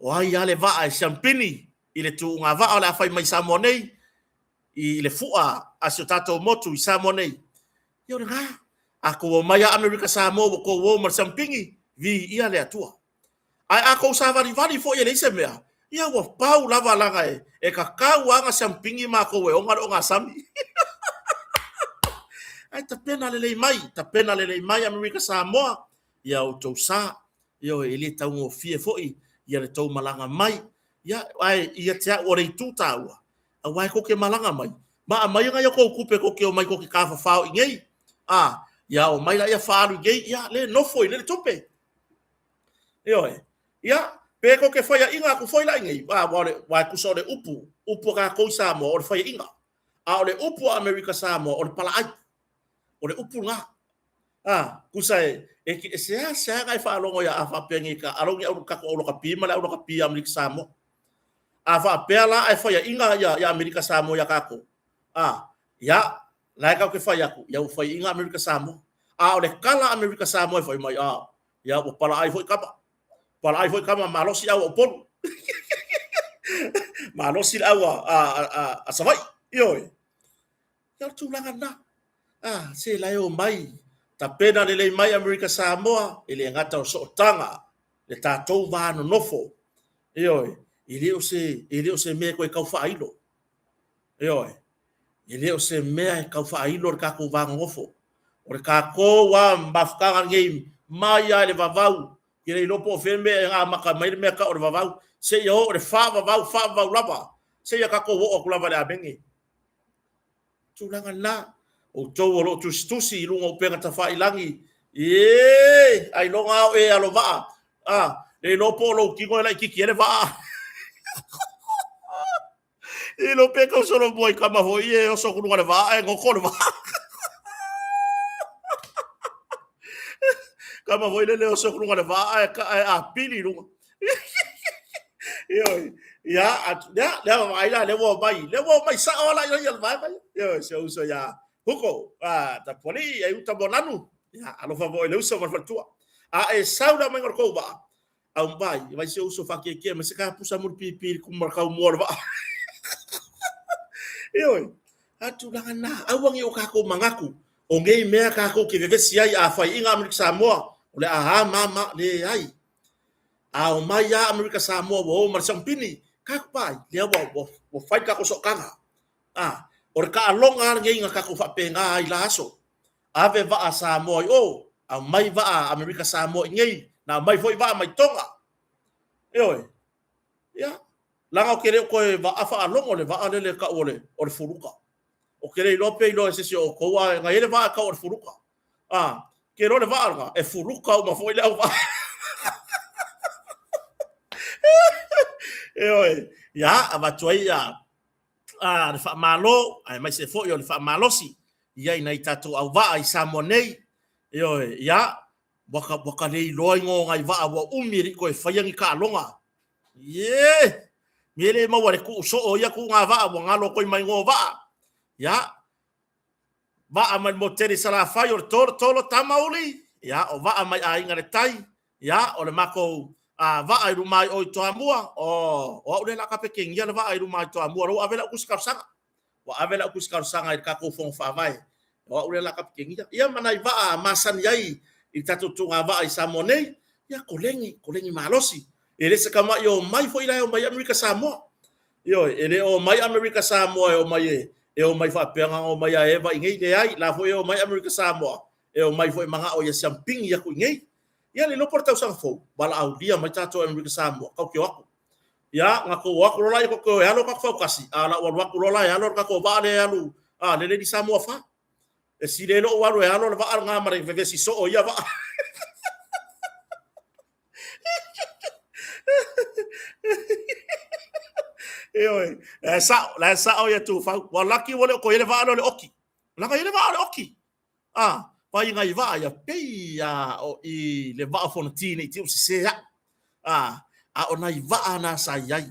O ai a le vaa e siampini i le tuuga vaa o le a fai mai Samoa nei, i le fua a si o tatou motu i Samoa nei. Ia o lena, a tou omai a Amerika Samoa ua tou o ma le siampini, viia le Atua. Ae a tou savalivali foi e leai se mea, ia ua pau lava leaga e tatau lava ona siampini matou e ona le ogasami. Ae tapena lelei mai, tapena lelei mai Amerika Samoa, ia outou sa, ioe, e le taugofie foi ia le tou malaga mai. Ia, ae ia te au o le itu taua, aua e tou te malaga mai, ma aumai nai a outou tupe tou te omai tou te tafafao i inei, a, ia omai laia faaalu i inei, ia le nofo i le tupe. Ioe. Ia, pe tou te faiaina atu foi la i inei, a, aua o le, aua e tusa o le upu, upu a tatou i Samoa, o le faiaina. A o le upu a Amerika Samoa, o le palaai. O le upu lena. A, tusa e, e, e seasea ona e faalogo ia a faapea nei ka alo ni au tatou au lakapi ma le au lakapi a Amerika Samoa. A faapea la ae faiaina ia, ia Amerika Samoa ia tatou, a, ia, la e tatou te fai atu, ia ua faiaina Amerika Samoa. A o le tala a Amerika Samoa e fai mai, a, ia ua palaai foi kama. Palaai foi kama malosi au a Upolu. Malosi le au a, a, a, a Savaii. Ioe. Ia o le tulaga lena. A, se la e omai, tapena lelei mai Amerika Samoa, e le gata o sootaga, le tatou va nonofo. Ioe, e le o se, e le o se mea e toe tau faailo. Ioe, e le o se mea e tau faailo le tatou va nonofo. O le tatou lava mafutaga lenei mai lava i le vavau, ke le iloa po o fea le mea e amata mai le mea tau o le vavau, seia oo i le faavavau, faavavau lava, seia tatou oo atu lava i le amene. Tulaga lena, outou o lo o tusitusi i luga o upega tafailagi, ee, ailoga lava o e alovaa, a, le iloa po o lou tino e laitiiti ai le vaa. Le iloa pe tau solomua i kama foi e oso atu luga o le vaa ae goto le vaa. Kama foi lele oso atu luga o le vaa ae, ae apili i luga. Ioe, ia, lea, lea vaai la, lea ua omai, lea ua omai sao ala ia le vaega ia. Ioe, si ou uso ia Huko, a, Tapualii, e uta mo nanu. Ia, alofa foi le uso ma le faletua. A e sau le aumaiga o le tou vaa, au mai, vai si ou uso faakiekie mai se kapusa mulipipi i le kuma kaumua o le vaa. Ioe, a tulaga na, aua ne i o tatou manatu, o nei mea tatou te vevesi ai a faiaina Amerika Samoa, o le a a ma ma, leai. A omai lava Amerika Samoa ua o ma le siamupini, tatou vaai, lea ua, ua, ua fai le tatou sootaga. A, o le taaloga lava lenei na tatou faapena ai i la aso. Ave vaa Samoa i o, aumai vaa Amerika Samoa i nei, na aumai foi vaa mai Toga. Ioe. Ia, leaga ou te le o toe vaa faalogo le vaa lele e tau o le, o le Fuluka. Ou te le iloa pe iloa e se isi o outou, ae na i ai le vaa e tau o le Fuluka. A, ke iloa le vaa lena, e fuluka uma foi le au vaa. Ioe, ia, avatu ai ia, a, le faamalo, aemaise foi o le faamalosi, ia i nai tatou auvaa i Samoa nei. Ioe, ia, ua ka, ua ka le iloa igoa o nai vaa ua umi e le i toe faia ni taaloga. Ie! Me le maua le tuu soo o ia tuuga vaa ua galo atu ai ma igoa o vaa. Ia, vaa mai le motu tele i Salafai o le Tolotolo Tamauli, ia, o vaa mai Aiga i le Tai, ia, o le matou vaa i luma i o i Toamua, o, o au lea o le a kapekegia le vaa i luma i Toamua, o la ua ave lau tusi talosaga. Ua ave lau tusi talosaga i le tatou Fono Faavae, o au lea o le a kapekegia. Ia ma nai vaa masani ai i le tatou tuuga vaa i Samoa nei, ia, koleni, koleni malosi. E le se tama'i omai foi la e omai ai Amerika Samoa. Ioe, e le o omai Amerika Samoa e omai e, e omai faapea na ona omai a eva i nei, leai, la foi e omai Amerika Samoa, e omai foi mana'o ia siampini atu i nei. Ia le iloa po o le tausaga fou, valaaulia mai tatou e Amerika Samoa, kau ke o aku. Ia, ga kou o aku loa la ia koke o e alo kako faukasi, a o la ua alu aku loa la e alo le kakou vaa lea e alu, a, le Lady Samoa 4. E sili ai lou alu e alo le vaa lena ma le vevesi soo o ia vaa. Ioe, la e sao, la e sao ia Tufau. Ua laki ua le o toe i ai le vaa lea o le oki. Leaga e i ai le vaa o le oki. A, pai nai vaa ia pei a o i le vaa o Fonoti nei te i ua sese au. A, a o nai vaa na sa i ai.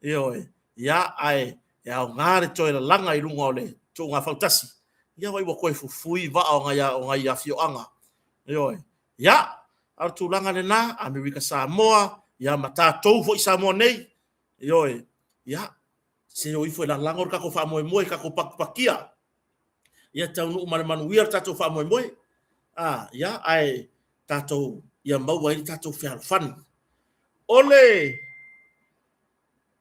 Ioe, ia, ae e aoga le toe lalaga i luga o le tuuga fautasi. Ia vai ua toe fufui vaa o nai, o nai afioaga. Ioe, ia, a o le tulaga lena, Amerika Samoa, ia ma tatou foi Samoa nei. Ioe, ia, se o ifo e lalago le tatou faamoemoe, tatou pakipakia. Ia taunuu ma le manuia le tatou faamoemoe. A, ia, ae tatou, ia maua ai le tatou fealofani. O le,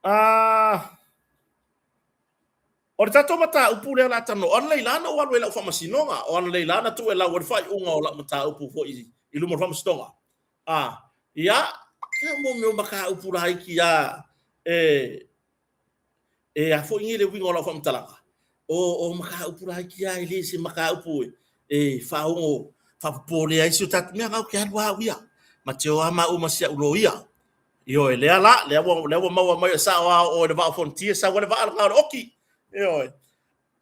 a, o le tatou mataupu lea o le a talanoa, o analeila na ou alu ai i lau faamasinoga, o analeila na tuu e lau ai le faaiuga o lau mataupu foi i luma o le faamasinoga. A, ia, ia mo mea o mataupu laiti lava e, E a foi nei le uiga o lau faamatalaga? O, o mataupu laiti lava e le se mataupu e, e faaono faapopole ai si o tatou mea, na ou te alu lava au ia. Ma te o lava maua ma si au loia. Ioe, lea la, lea ua, lea ua maua mai e sao lava o oe le Vaa o Fonoti e sau ai le vaa lena o le oki. Ioe.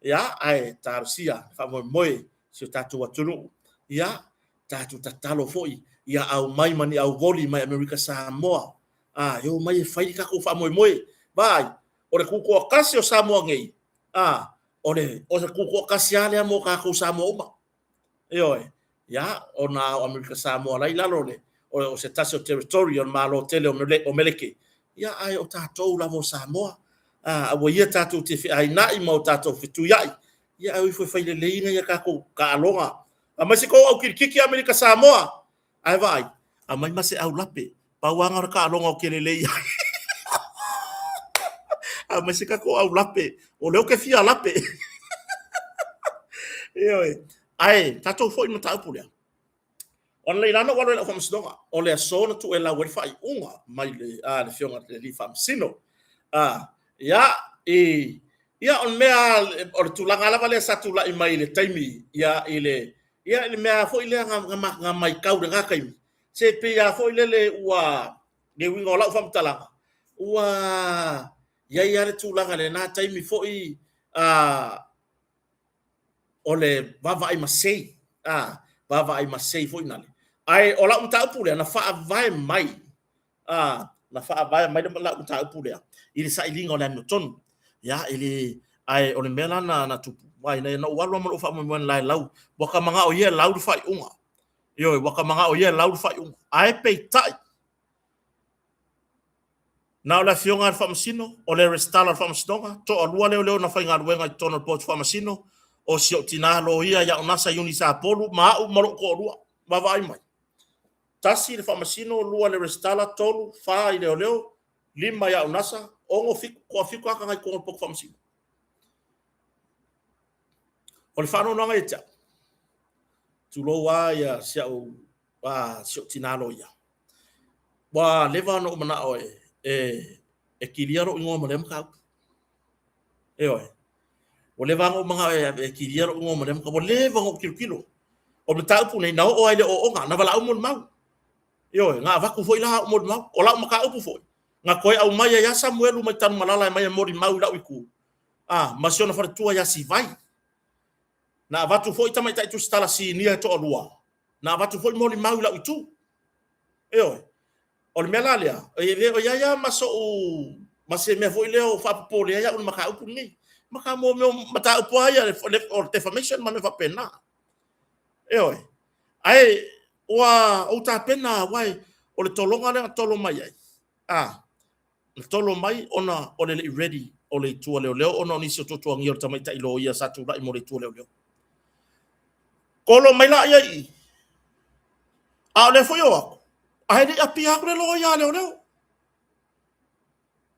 Ia, ae talosia, faamoemoe si o tatou atunuu. Ia, tatou tatalo foi ia aumai ma ni auvoli mai Amerika Samoa. A, e omai e fai le tatou faamoemoe. Vaai, o le tutoatasi o Samoa nei, a, o le, o le tutoatasi lava lea mo tatou Samoa uma. Ioe, ia, ona o Amerika Samoa la i lalo o le, o se tasi o territory o le Malo tele o Meleke, ia, ae o tatou lava o Samoa. A, aua ia tatou te feaina'i ma o tatou fetuia'i, ia ae o ifo e fai lelei nai a tatou taaloga. Aumai se tou au kilikiki Amerika Samoa, ae vaai, aumai ma se au lape. Pau lava na o le taaloga ou te lelei ai. Aumai se tatou au lape, o lea ou te fia lape. Ioe. Ae, tatou foi i le mataupu lea. O analeila na ou alu ai i lau faamasinoga, o le aso na tuu e lau ai le faaiuga mai le, a, le afioga i le alii faamasino. A, ia, i, ia, o le mea, o le tulaga lava lea sa tulai mai i le taimi, ia, i le, ia, i le mea foi lea na, na, na matau i lena taimi, se pei lava foi lele ua, le uiga o lau faamatalaga, ua i ai lava le tulaga i lena taimi foi, a, o le vaavaai masei, a, vaavaai masei foi nale. Ae o lau mataupu lea, na faavae mai, a, na faavae mai lau mataupu lea i le sailiga o le amiotonu. Ia, e le, ae o le mea la na, na tupu, aua ina ou alu lava ma lou faamoemoe la e lau, ua ta manao ia e lau le faaiuga. Ioe, ua ta manao ia e lau le faaiuga. Ae peitai, Na o le Afioga a le Faamasino, o le Resitala o le Faamasinoga, toalua leoleo na faigaluega i totonu o le Potu Faamasino, o si ou tina loia ia Onasa Iuni Sapolu ma au ma lou toalua. Vaavaai mai. Tasi le Faamasino, lua le Resitala, tolu, fa i leoleo, lima ia Onasa, ono, fitu, toafitu lava tagata i totonu o le Potu Faamasino. O le faanoanoaga ia te au, tulou lava ia si au, a, si ou tina loia. Ua leva ona ou manao e, e, e kilia lou igoa ma lea mataupu. Ioe. Ua leva ona ou manao e, e kilia lou igoa ma lea mataupu. Ua leva ona ou tilotilo. O le mataupu nei, na oo lava i le ooooga, na valaau molimau. Ioe, na avatu foi la au molimau. O lau mataupu foi, na toe aumai ai lava Samuelu mai Tanumalala e aumai e molimau i lau itu, a, ma si ona faletua ia Sivai. Na avatu foi tamaitai tusitala sinia e toalua, na avatu foi molimau i lau itu. Ioe. O le mea la lea, e le o i ai lava ma so'u, ma se mea foi lea o faapopole ai au i le mataupu lenei. Ma ka mo mea o mataupu lava ia o le defamation ma mea faapena. Ioe. Ae ua ou tapena aua o le tologa lea na tolo mai ai, a, Na tolo mai ona o le le i ready o le itu a leoleo ona o nisi o tuatuagia o le tamaitai loia sa tulai mo le itu a leoleo. Tolo mai la ia i i, a o lea foi o aku, ae le i apia atu le loia a leoleo.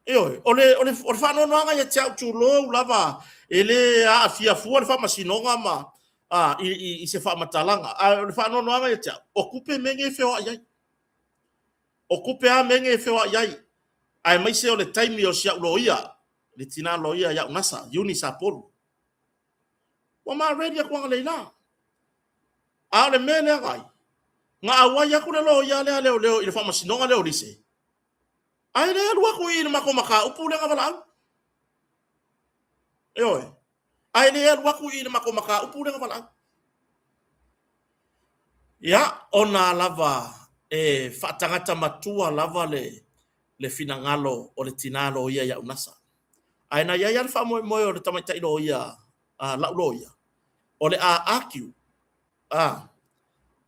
Ioe, o le, o le, o le faanoanoaga ia te au tulou lava, e le aafia fua le faamasinoga ma, a, i, i, i se faamatalaga. A o le faanoanoaga ia te au, o tupe mea nei e feoai ai. O tupe a mea nei e feoai ai, aemaise o le taimi o si a'u loia, le tina loia ia'u Nasa, Eunice Apolu. Ua ma ready atu analeila. A o le mea lea gai, na auai atu le loia lea a leoleo i le faamasinoga lea o Lise, ae le alu atu i le matou mataupu lea na valaau. Ioe. Ae le alu atu i le matou mataupu lea na valaau. Ia, ona lava e faatagata matua lava le le finagalo o le tina loia ia'u Nasa. Ae na i ai lava le faamoemoe o le tamaitai loia, a la'u loia, o le a argue, a,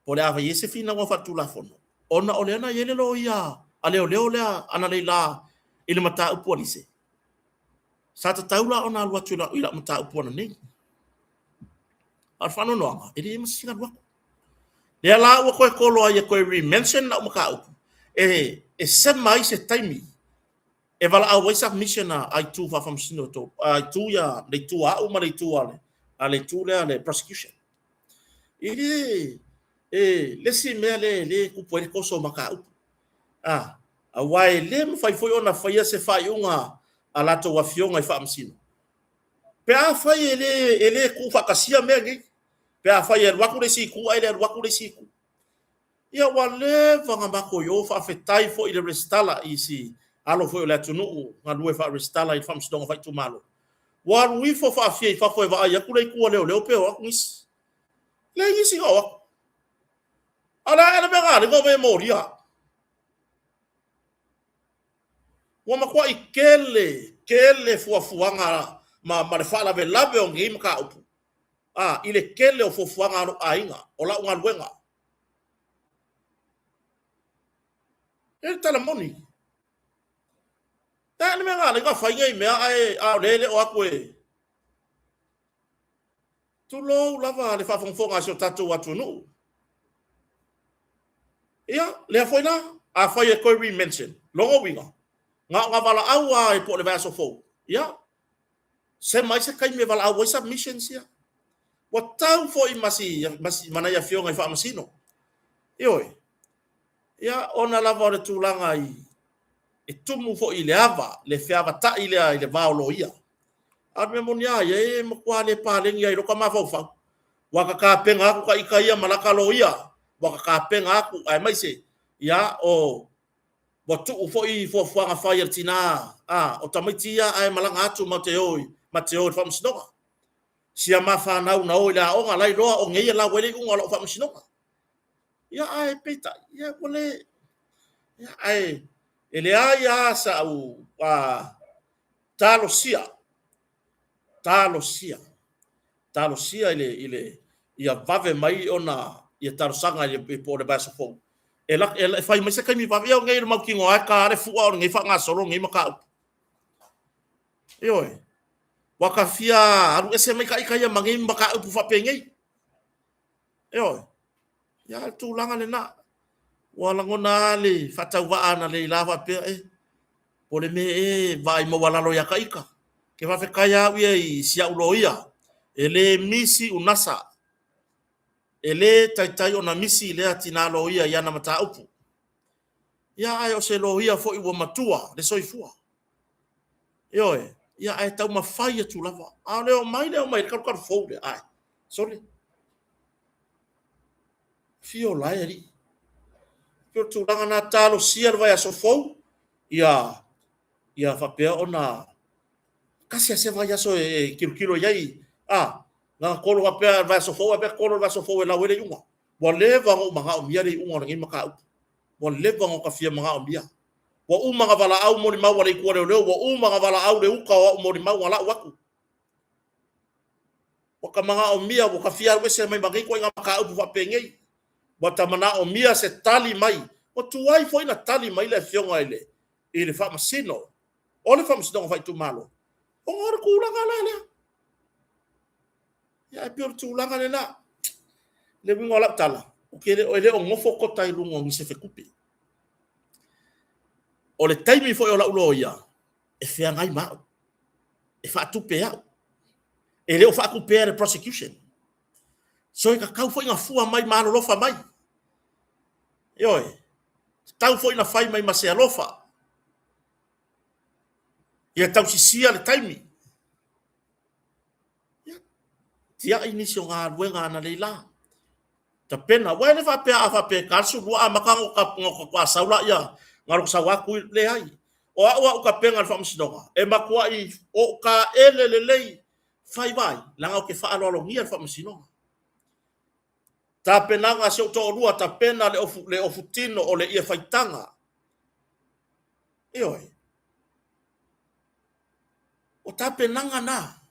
po o le a i ai se finauga faaletulafono, ona o lea na i ai le loia a leoleo lea analeila i le mataupu a Lise. Sa tatau la ona alu atu i lau mataupu ananei. A o le faanoanoaga, e leai ma se isi na alu atu. Lea la ua toe tolo ai e toe re-mention lau mataupu, e sema ai se taimi e valaau ai submission a itu faafaamasino e tolu, a itu ia, le itu a au ma le itu a le itu lea a le prosecution. E le, e le isi mea lea e le tupu ai le toso o mataupu. A, aua e le mafai foi ona faia se faaiuga a latou afioga i faamasino, pe afai e le tuufaatasia mea nei, pe afai e alu atu le isi itu ae le alu atu le isi itu. Ia ua leva ona matou i o, faafetai foi i le resitala i si alo foi o le atunuu galue faa-resitala i le Faamasinoga Faaitumalo. Ua alu ifo faafia i fafo e vaai atu le itu a leoleo pe o atu nisi. Leai nisi na o atu. A o le a ea le mea na ala ai ona omai e molia au? Ua matuai tele, tele fuafuaga ma le faalavelave o nei mataupu, a, i le tele o fuafuaga a lou aiga, o lau galuega. E le tala moni. E a le mea na ala ai ona fai nei mea ae a o lea e le o atu e Tulou lava le faafogafoga a si o tatou atunuu. Ia, lea foi la, afai e toe re-mention, lona uiga, na o na valaau lava po o le vaiaso fou, ia, sema ai se taimi e valaau ai submissions ia. Ua tau foi ma si, ma si, ma nai afioga i faamasino. Ioe. Ia, ona lava o le tulaga i, e tumu foi i le ava, le feavatai lea i le va o loia. A o le mea moni lava ia, e matua le paleni lava i lota mafaufau. Ua ta tapena atu ta ita ia ma lata loia, ua ta tapena atu, aemaise, ia, o, ua tuu foi fuafuaga fai a le tina, a, o tamaiti ia a e malaga atu ma te o i, ma te o i le faamasinoga. Sia ma fanau na o i le aoga, la iloa o nei e lau ai le iuga o lau faamasinoga. Ia, ae peitai, ia, ua le, ia, ae, e leai lava sau, a, talosia, talosia, talosia i le, i le, ia vave mai ona ia talosaga i le, po o le vaiaso fou. E, la, e, e fai mai se taimi vave, ia o nei le mautinoa e ta le fua o lenei faagasolo lenei mataupu. Ioe, ua ta fia alu ese mai ta ita ia ma nei mataupu faapenei. Ioe. Ia, o le tulaga lena. Ua lagona lava le faatauvaa analeila faapea, e, po o le mea ea e vaai maualalo ia ta ita. Ke faafetai lava au ia i si au loia, e le misi unasa, e le taitai ona misi lea tina loia i ana mataupu. Ia, ae o se loia foi ua matua le soifua. Ioe, ia ae taumafai atu lava. A o le omai lea omai i le talutalu fou lea, ae, sole. Fio la e alii. Pei o le tulaga na talosia le vaiaso fou, ia, ia faapea ona tasi lava se vaiaso e tilotilo i ai, a, na tolo faapea le vaiaso fou, faapea tolo le vaiaso fou e lau ai le iuga. Ua leva ona ou manaomia le iuga o lenei mataupu. Ua leva ona ta fia manaomia. Ua uma ona valaau molimau a le itu a leoleo, ua uma ona valaau le uka o au molimau na lau atu. Ua ta manaomia, ua ta fia alu ese mai ma nei ituaiga mataupu faapenei. Ua ta manaomia se tali mai. Ua tuai foi na tali mai le afioga i le, i le Faamasino o le Faamasinoga Faaitumalo, ona o le tulaga la lea. Ia, ae pei o le tulaga lena. Le uiga o lau tala, ou te le o, e le o nofo kota i luga o ni sefetupe. O le taimi foi o lau loia, e feagai ma au, e faatupe au. E le o faatupea le prosecution. So e tatau foi ona fua mai ma alolofa mai. Ioe. Tatau foi na fai mai ma se alofa. Ia tausisia le taimi. Ia, tiai nisi o galuega analeila. Tapena, aua e le faapea a faapea e ta le 12 amata ona faatoa sau laia, na o sau atu, leai. O au a ou tapena i le faamasinoga, e matuai ou taele lelei fai vai, leaga ou te faaaloalogia le faamasinoga. Tapenaga a si ou toalua, tapena le ofu, le ofu tino o le ie faitaga. Ioe. O tapenaga na.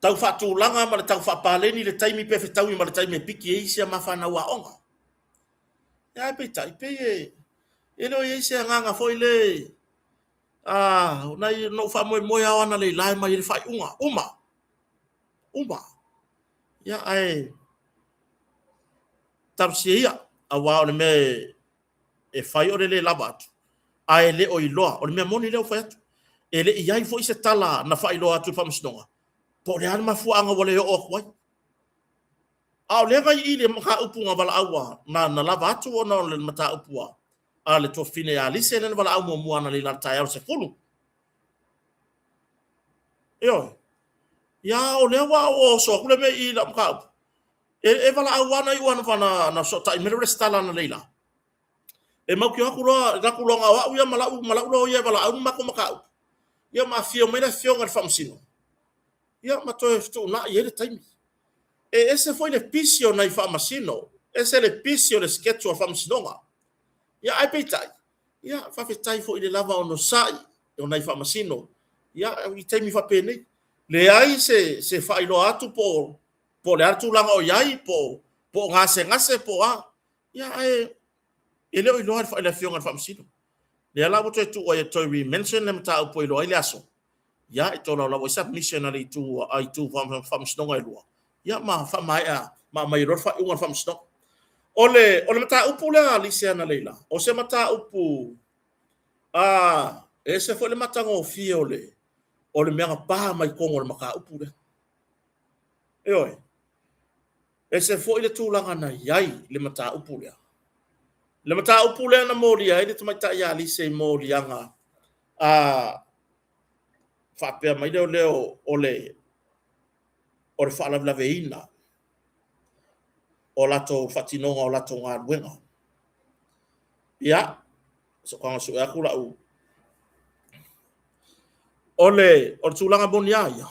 Tau faatulaga ma le tau faapaleni le taimi pe fetaui ma le taimi e piki ai isi a ma fanau aoga. Ae peitai, pei e le o i ai se agaga foi le nai na ou faamoemoe lava o analeila e aumai ai le faaiuga, uma, uma. Ia, ae talosia ia, aua o le mea e fai o le le lava atu, ae le o iloa. O le mea moni lea ua fai atu. E le i i ai foi se tala na faailoa atu i le faamasinoga, po o le a le mafuaaga ua le oo atu ai. A o lea na i i le mataupu na valaau na lava atu ona o le mataupu a le tuafafine ia Lise lea na valaau muamua analeila i le taeao i le 10. Ioe. Ia, o lea ua oso atu le mea i i lau mataupu. E valaau lava na iu lava na fesootai mai le Resitala analeila. E mautinoa atu loa, atu loa na o au ia ma lau loia e valaau le matou mataupu. Ia ma afio mai le afioga i le Faamasino, ia ma toe fetuunai ai le taimi. E ese foi le pisi o nai Faamasino, ese le pisi o le schedule a le Faamasinoga. Ia ae peitai, ia faafetai foi i le lava onosai o nai Faamasino, ia i taimi faapenei. Leai se faailoa atu po o le a le tulaga o i ai, po o gasegase po o a. Ia ae e le o iloa e le Afioga i le Faamasino. Lea la ua toe tuu ai e toe re-mention le mataupu e iloa ai le aso, ia e tolaulau ai submission a le itu a itu faamasinoga e lua, ia ma faamaea ma aumai ai loa le faaiuga a le faamasinoga. O le mataupu lea a Lise analeila, o se mataupu e ese foi le matagofie o le mea na pa mai totonu o le mataupu lea. Ioe. Ese foi le tulaga na i ai le mataupu lea. Le mataupu lea na molia ai le tamaitai ia Lise i moliaga faapea mai leoleo o le faalavelaveina o latou faatinoga o latou galuega. Ia, se i tago sue atu lau... O le tulaga moni lava ia,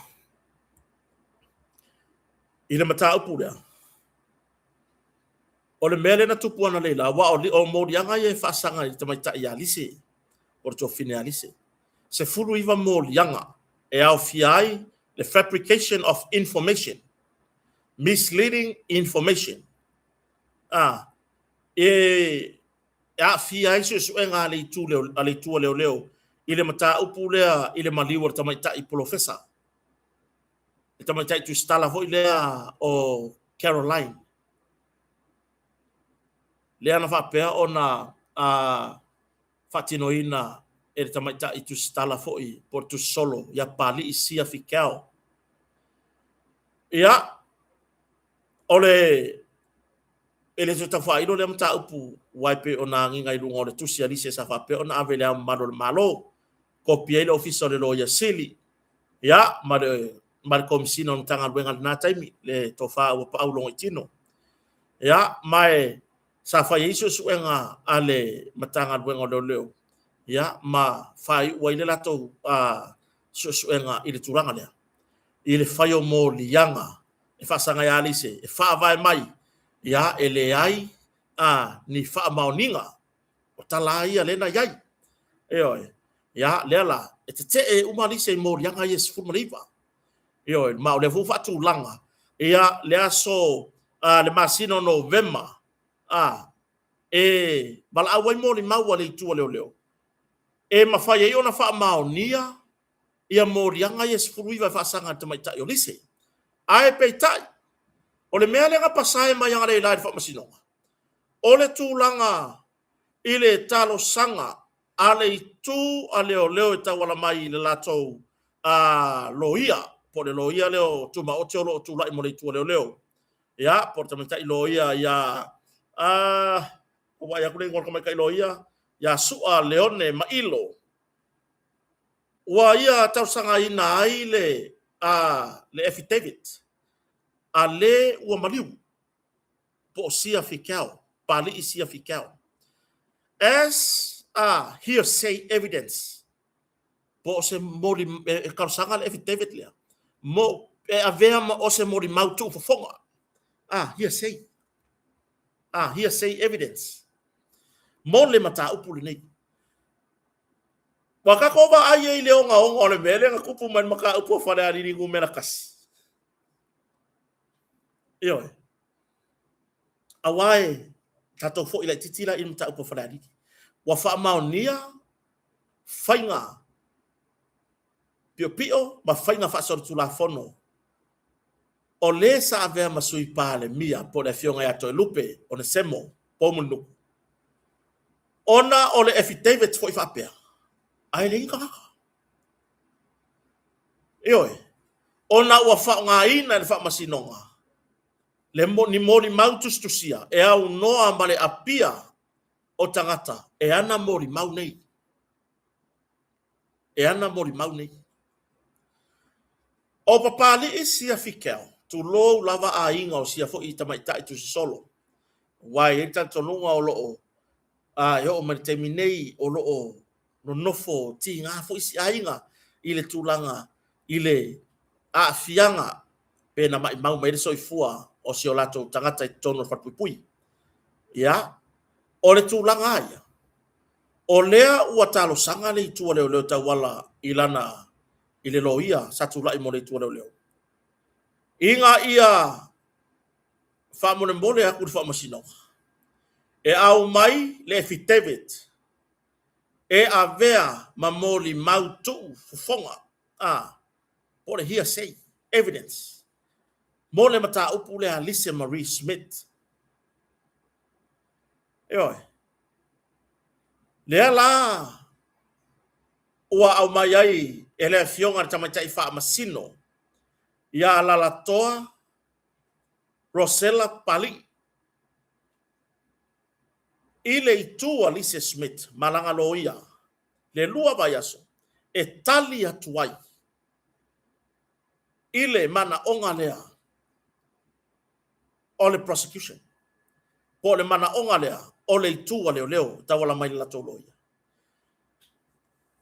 i le mataupu lea, o le mea lea na tupu analeila, aua o moliaga ia e faasaga i le tamaitai ia Lise, o le tuafafine ia Lise. 19 moliaga e aofia ai le fabrication of information, misleading information, e aafia ai suesuega a le itu a leoleo i le mataupu lea i le maliu o le tamaitai polofesa, le tamaitai tusitala foi lea o Caroline, lea na faapea ona faatinoina e le tamaitai tusitala foi po o le tusisolo ia Papalii Sia Fikau. Ia, o le e le toe tau faailo lea mataupu aua e pei ona agiga i luga o le tusi a Lise sa faapea ona ave i le Ao Mamalu o le Malo, kopi ai le Ofisa o le Loia Sili, ia, ma le Komesina o le Matagaluega i lena taimi, le Tofa Auapaau Logoitino. Ia, ma e sa fai ai suesuega a le Matagaluega o Leoleo, ia, ma faaiu ai le latou suesuega i le tulaga lea, i le fai o moliaga e faasaga ia Lise, e faavae mai, ia, e leai ni faamaoniga o tala ia lea na i ai. Ioe, ia, lea la, e tetee uma Lise i moliaga ia e 19. Ioe, ma o lea foi ua faatulaga, ia, le aso, le masina o Novema, e valaau ai molimau a le itu a leoleo, e mafai ai ona faamaonia ia moliaga ia e 19 e faasaga i le tamaitai o Lise. Ae peitai, o le mea lea na pasae mai analeila i le faamasinoga, o le tulaga i le talosaga a le itu a leoleo e tauala mai i le latou loia, po o le loia lea o Tumaoti o lo o tulai mo le itu a leoleo, ia, po o le tamaitai loia ia Ua vaai atu le igoa o le tamaitai loia ia Su'a Leone Mailo, ua ia talosagaina ai le le affidavit a le ua maliu po o Sia Fikau, Papali'i Sia Fikau, as a hearsay evidence, po o se moli, e talosaga le affidavit lea, mo, e avea ma o se molimau tuufofoga, a hearsay, a hearsay evidence, mo le mataupu lenei. Ua tatou vaai ai i le ogaoga o le mea lea na tupu mai le mataupu a Falealili 1. Ioe. Aua e tatou foi laititi la i le mataupu a Falealili. Ua faamaonia faiga piopio ma faiga faasolitulafono o le sa avea ma sui Palemia po o le afioga ia Toelupe Onesemo Poumulinuku, ona o le affidavit foi faapea, ae leai ni tagata. Ioe, ona ua faaaogaina e le faamasinoga le ni molimau tusitusia e aunoa ma le apia o tagata e ana molimau nei. E ana molimau nei. O Papali'i sia Fikel, tulou lava aiga o sia foi tamaitai tusisolo, aua e i ai le talitonuga o lo o a e oo mai le taimi nei o lo o nonofo tiga foi isi aiga i le tulaga i le aafiaga pe na maimau mai ai le soifua o si o latou tagata i totonu o le falepuipui. Ia, o le tulaga lava ia, o lea ua talosaga le itu a leoleo e tauala i lana i le loia sa tulai mo le itu a leoleo, ina ia faamolemole atu i le faamasinoga e aumai le affidavit e avea ma molimau tuu fofoga, a, po o le hearsay evidence mo le mataupu lea a Lise Marie Smith. Ioe. Lea la ua aumai ai e le Afioga i le Tamaitai Faamasino ia Alalatoa Rosella Papali'i i le itu a Lise Smith ma lana loia le 2 vaiaso e tali atu ai i le manaoga lea o le prosecution, po o le manaoga lea o le itu a leoleo e tauala mai i le latou loia.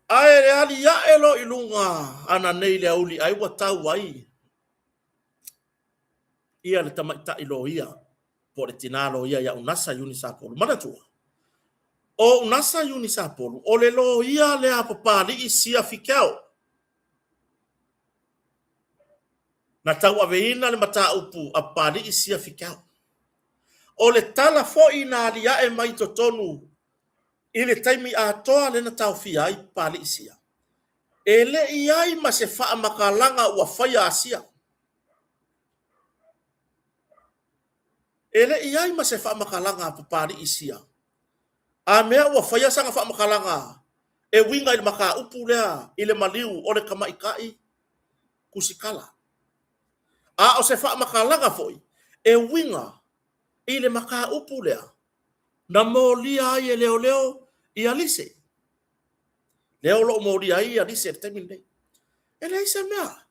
Ae aliae loa i luga ana nei le auli ai ua tau ai ia le tamaitai loia po o le tina loia ia Unasa Iuni Sapolu. Manatua, o Unasa Iuni Sapolu, o le loia lea a Papali'i Sia Fikeo. Na tauaveina le mataupu a Papali'i Sia Fikeo. O le tala foi na aliae mai i totonu i le taimi atoa lea na taofia ai Papali'i Sia, e le i ai ma se faamatalaga ua faia a Sia. E le i ai ma se faamatalaga a Papali'i Sia. A mea ua faia sana faamatalaga e uiga i le mataupu lea i le maliu o le tamaitai tusitala. A o se faamatalaga foi e uiga i le mataupu lea na molia ai e leoleo ia Lise. Lea o lo o molia ai ia Lise i le taimi lenei. E leai se mea.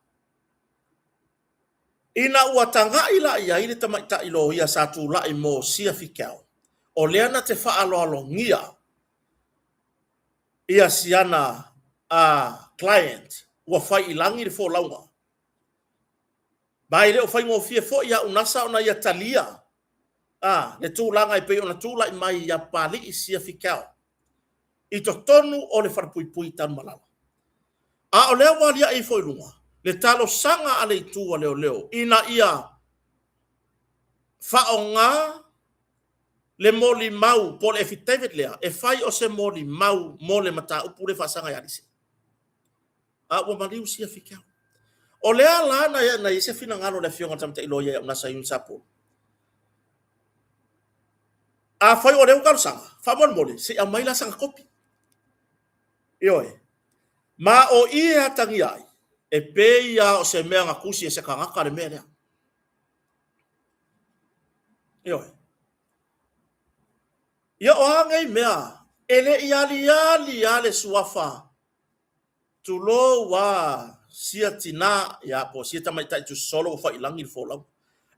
Ina ua tagai la i ai le tamaitai loia sa tulai mo Sia Fikau, o lea na te faaaloalogia ia siana a client ua fai i lagi le folauga. Ma e le o faigofie foi ia Unasa ona ia talia a le tulaga e pei ona tulai mai ia Papali'i Sia Fikau i totonu o le falepuipui i Tanumalala. A o lea ua aliae ifo i luga le talosaga a le itu a leoleo ina ia faaaoga le molimau po o le affidavit lea e fai o se molimau mo le mataupu lea e faasaga ia Lise. A ua maliu sia Fikau. O lea la na i ai se finagalo o le Afioga i le Tamaitai Loia ia Unasa Iuni Sapolu. Afai o lea ua talosaga, faamolemole se i aumai la sana kopi. Ioe. Ma o i e atagia ai, e pei lava o se mea na tusi e se tagata le mea lea. Ioe. Ia o a nei mea, e le i aliali lava le suafa, tulou a sia tinā, ia po o sia tamaitai tusisolo ua faiilagi le folauga.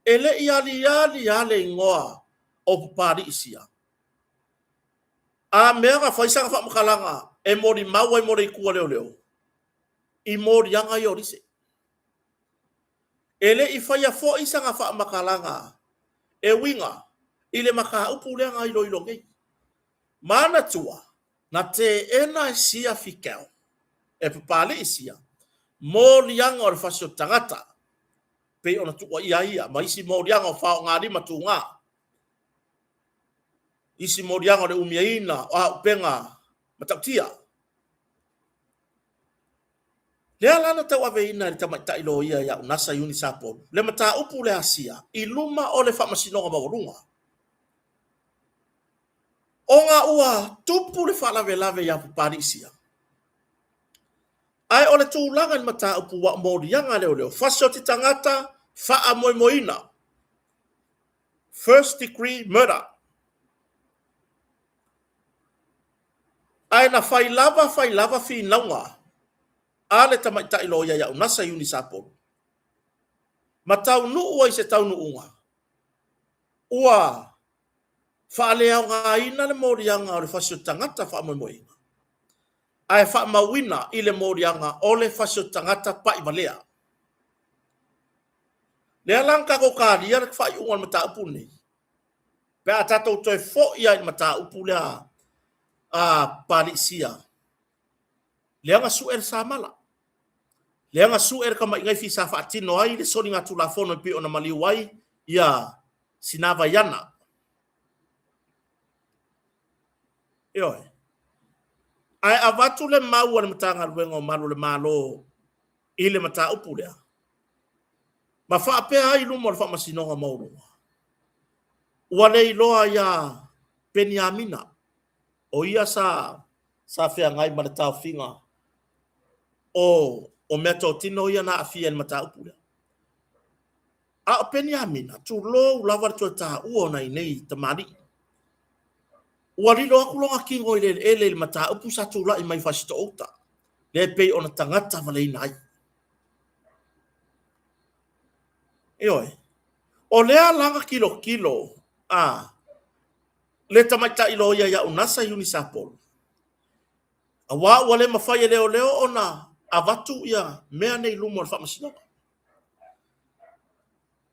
E le i aliali lava le igoa o Papalii sia. A mea na fai sana faamatalaga e molimau ai mo le itu a leoleo, i moliaga ia o Lise. E le i faia foi sana faamatalaga e uiga i le mataupu lea na iloilo nei. Manatua, na teena e sia Fikel, e Papalii sia moliaga o le fasi o tagata, pei ona tuuaia ai ia ma isi moliaga o faogalima tuga, isi moliaga o le umiaina o aupega matautia. Lea la na tauaveina e le tamaitai loia ia Unasa Iuni Sapolu le mataupu lea a Sia i luma o le Faamasinoga Maualuga. Ona ua tupu le faalavelave ia Papalii Sia, ae o le tulaga i le mataupu ua moliaga leoleo fasioti tagata faamoemoeina, first degree murder. Ae na fai lava fai lava finauga a le tamaitai loia ia Unasa Iuni Sapolu, ma taunuu ai i se taunuuga ua faaleaogaina le moliaga o le fasi o tagata faamoemoeina, ae faamauina i le moliaga o le fasi o tagata pa'ivalea. Lea la na tatou talia le faaiuga o le mataupu lenei, pe a tatou toe fo'i lava i le mataupu lea a Papalii Sia, lea na su'e le samala, lea na su'e le tamainaifi sa faatino ai le soligatulafono e pei ona maliu ai ia Sinavaiana. Ioe. Ae avatu le mau a le Matagaluega o Malu o le Malo i le mataupu lea, ma faapea ai i luma o le Faamasinoga Maualuga, ua le iloa iā Peniamina, o ia sa sa feagai ma le taofiga o o meatotino ia na aafia i le mataupu lea. A o Peniamina, tulou lava le toe taua o nai nei tamalii. Ua lilo atu lona tino i le eleele i le mataupu sa tulai mai i Fasitoouta, lea e pei ona tagata valeina ai. Ioe. O lea la na tilotilo a le tamaitai loia ia Unasa Iuni Sapolu, aua ua le mafai e leoleo ona avatu ia mea nei i luma o le faamasinoga.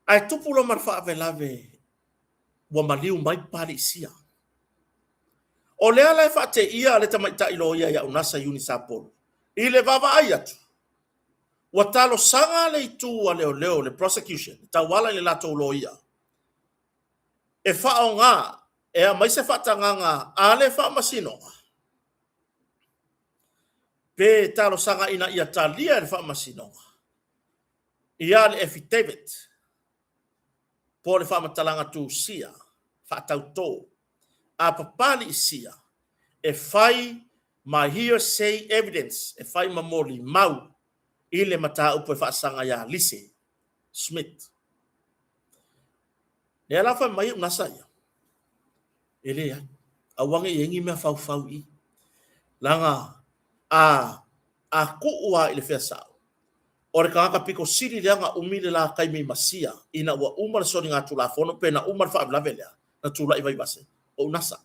Ae tupu loa ma le faavelave ua maliu mai Papalii Sia. O lea la e faateia le tamaitai loia ia Unasa Iuni Sapolu i le vaavaai atu, ua talosaga le itu a leoleo, le prosecution, e tauala i le latou loia, e faaaoga e aumai se faatagaga a le faamasinoga pe talosaga ina ia talia e le faamasinoga ia le affidavit po o le faamatalaga tusia faatautō a Papalii Sia e fai ma hearsay evidence, e fai ma molimau i le mataupu e faasaga iā Lise Smith. Lea la fai mai Unasa ia, e leai, aua ne i i ai ni mea faufau i i. Leaga a, a tuu lava i le fea sao, o le tagata pito sili lea na umi le la taimi ma Sia ina ua uma le soligatulafono pe na uma le faalavelave lea na tulai Vaivase, o Unasa.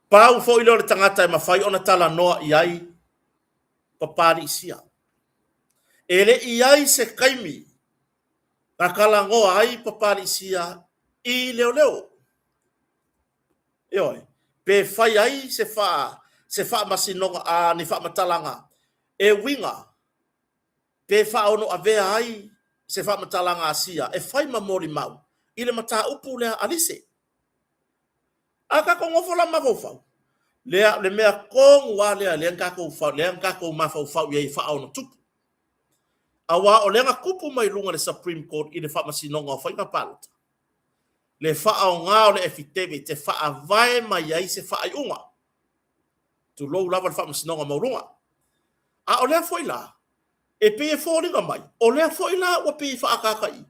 Pau foi lea o le tagata e mafai ona talanoa i ai Papalii Sia. E le i ai se taimi na talanoa ai Papalii Sia i leoleo. Ioe, pe fai ai se fa, se faamasinoga, a, ni faamatalaga e uiga pe faaono avea ai se faamatalaga a Sia e fai ma molimau i le mataupu lea a Lise. A tatou nofo la ma mafaufau, lea, le mea tonu lava lea lea na tatou, lea na tatou mafaufau i ai e faaono tupu. Aua o lea na tupu mai luga le Supreme Court i le Faamasinoga o Faiga Palota, le faaaoga o le affidavit e faavae mai ai se faaiuga, tulou lava le Faamasinoga Maualuga. A o lea foi la, e pei e foliga mai, o lea foi la ua pei e faaataata i,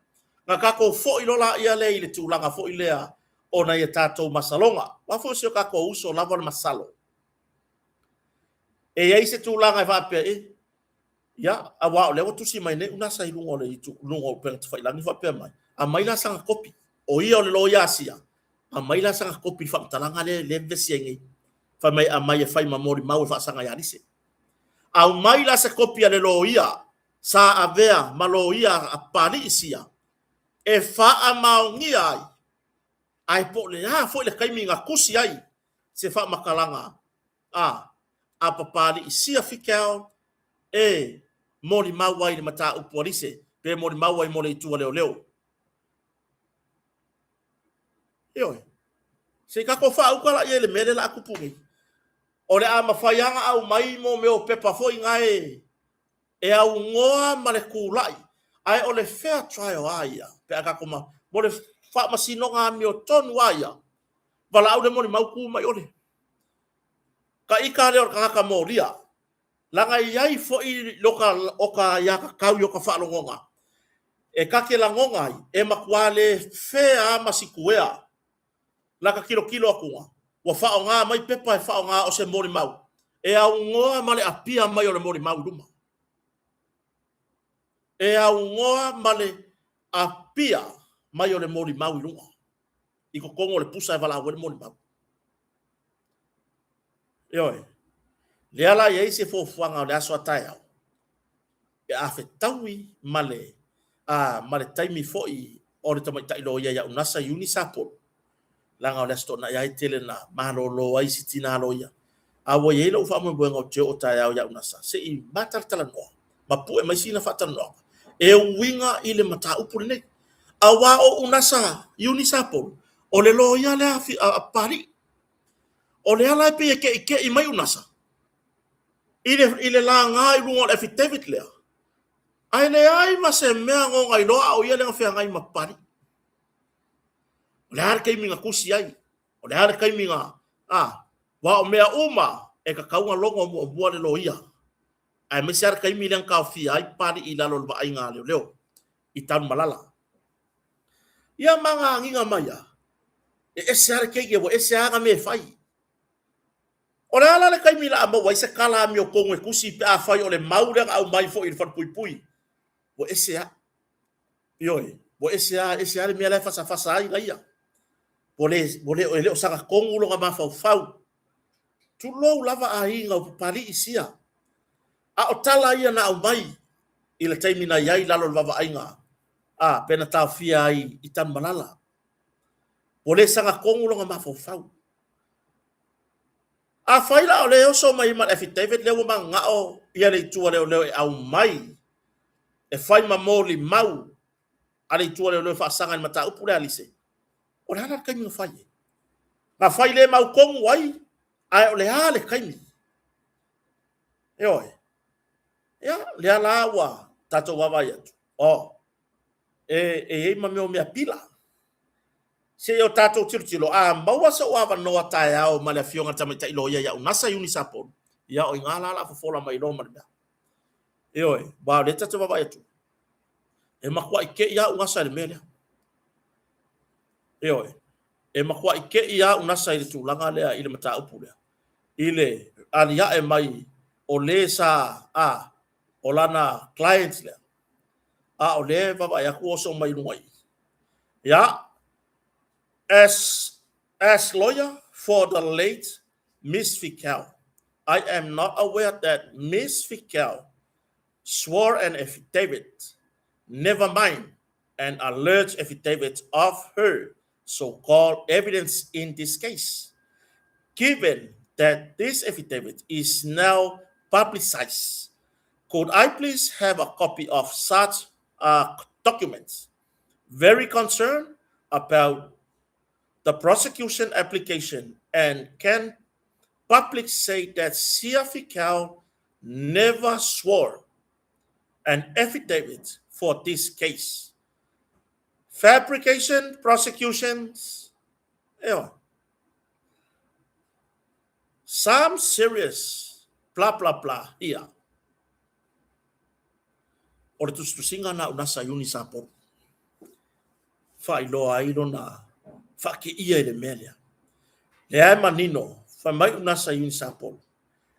na tatou foi loa laia lea i le tulaga foi lea ona ia tatou masaloga. Aua foi o si o tatou uso lava o le masalo. E i ai se tulaga e faapea, e, ia, aua o lea ua tusi mai nei Unasa i luga o le itu, luga o upega tafailagi faapea mai, aumai la sana kopi. O ia o le loia a Sia, aumai la sana kopi i le faamatalaga lea lea e vevesi ai nei. Fai mai aumai e fai ma molimau e faasaga ia Lise. Aumai la se kopi a le loia sa avea ma loia a Papalii Sia e faamaonia ai, ae po o le a foi le taimi na tusi ai se faamatalaga a a Papalii Sia Fikeao e molimau ai i le mataupu a Lise pe molimau ai mo le itu a leoleo. Ioe. Se i tatou faauta la i ai i le mea lea o le a tupu nei. O le a mafai lava ona aumai mo mea o pepa foi na e e aunoa ma le tulai, ae o le fair trial a ia pe a tatou ma, mo le faamasinoga amiotonu a ia, valaau le molimau tu mai ole. Ka ita lea o le tagata molia, laga e i ai foi lota ota aiatatau i ota faalogoga, e ta te lagona ai, e matua le fair a ma sikuea lata tilotilo atuga, ua faaaoga mai pepa e faaaoga o se molimau e aunoa ma le apia mai o le molimau i luma. E aunoa ma le apia mai o le molimau i luga, i totonu o le pusa e valaau ai le molimau. Ioe. Lea la e i ai se fuafuaga o le aso a taeao, pe a fetaui ma le, a, ma le taimi foi o le tamaitai loia ia Unasa Iuni Sapolu, leaga o le Aso Toonai lava e tele na malolo ai si tina loia. A ua i ai lou faamoemoega ou te oo taeao ia Unasa, se i matalatalanoa ma pue mai sina faatalanoaga e uiga i le mataupu lenei. Aua o Unasa Iuni Sapolu, o le loia lea a Papalii. O lea la e pei e ke'ike'i mai Unasa i le, i le laga i luga o le affidavit lea, ae leai ma se mea na ona iloa a o ia lea na feagai ma Papalii. O le a le taimi na tusi ai? O le a le taimi na, a, aua o mea uma e tatau ona logo muamua le loia, aemaise lava le taimi lea na taofia ai Papalii i lalo o le vaaiga a leoleo i Tanumalala. Ia ma na agiga mai a, e ese lava le keiki ua ese lava ana mea e fai. O le a la le taimi la a maua ai se tala amiotonu e tusi pe afai o le mau lea na aumai foi i le falepuipui, ua ese lava. Ioe, ua ese lava, ese lava le mea la e fasafasa ai laia. Ua le, ua le, e le o sagatonu lona mafaufau. Tulou lava aiga o Papalii sia. A o tala ia na aumai i le taimi na i ai i lalo o le vaavaaiga a pe na taofia ai i Tanumalala. Ua le sagatonu lona mafaufau. Afai la o lea e oso mai ma le affidavit lea ua mananao ia le itu a leoleo e aumai e fai ma molimau a le itu a leoleo e faasaga i le mataupu lea a Lise, o le a la le taimi na fai ai? Na fai le mautonu ai, ae o le a le taimi? Ioe. Ia, lea la ua tatou vaavaai atu, oh, e, e i ai ma mea o mea pila. Se i o tatou tilotilo, a maua sou avanoa taeao ma le Afioga i le Tamaitai Loia ia Unasa Iuni Sapolu, ia o i ina la o le a fofola mai loa ma le mea. Ioe, aua o lea ta te vaavaai atu, e matuai te i lava Unasa i le mea lea. Ioe, e matuai te i lava Unasa i le tulaga lea, i le mataupu lea, i le aliae mai o le sa, a, o lana client lea, a o lea e vaavaai atu oso mai luga i i. Ia, as, as lawyer for the late Miss Fikel, I am not aware that Miss Fikel swore an affidavit, never mind an alleged affidavit of her so-called evidence in this case. Given that this affidavit is now publicized, could I please have a copy of such documents? Very concerned about the prosecution application, and can public say that Sia Fikel never swore an affidavit for this case? Fabrication, prosecutions, ewa. Some serious blah blah blah here. O le tusitusiga na Unasa Iuni Sapolu. Faailoa ai lona faateia i le mea lea. Lea e manino, fai mai Unasa Iuni Sapolu,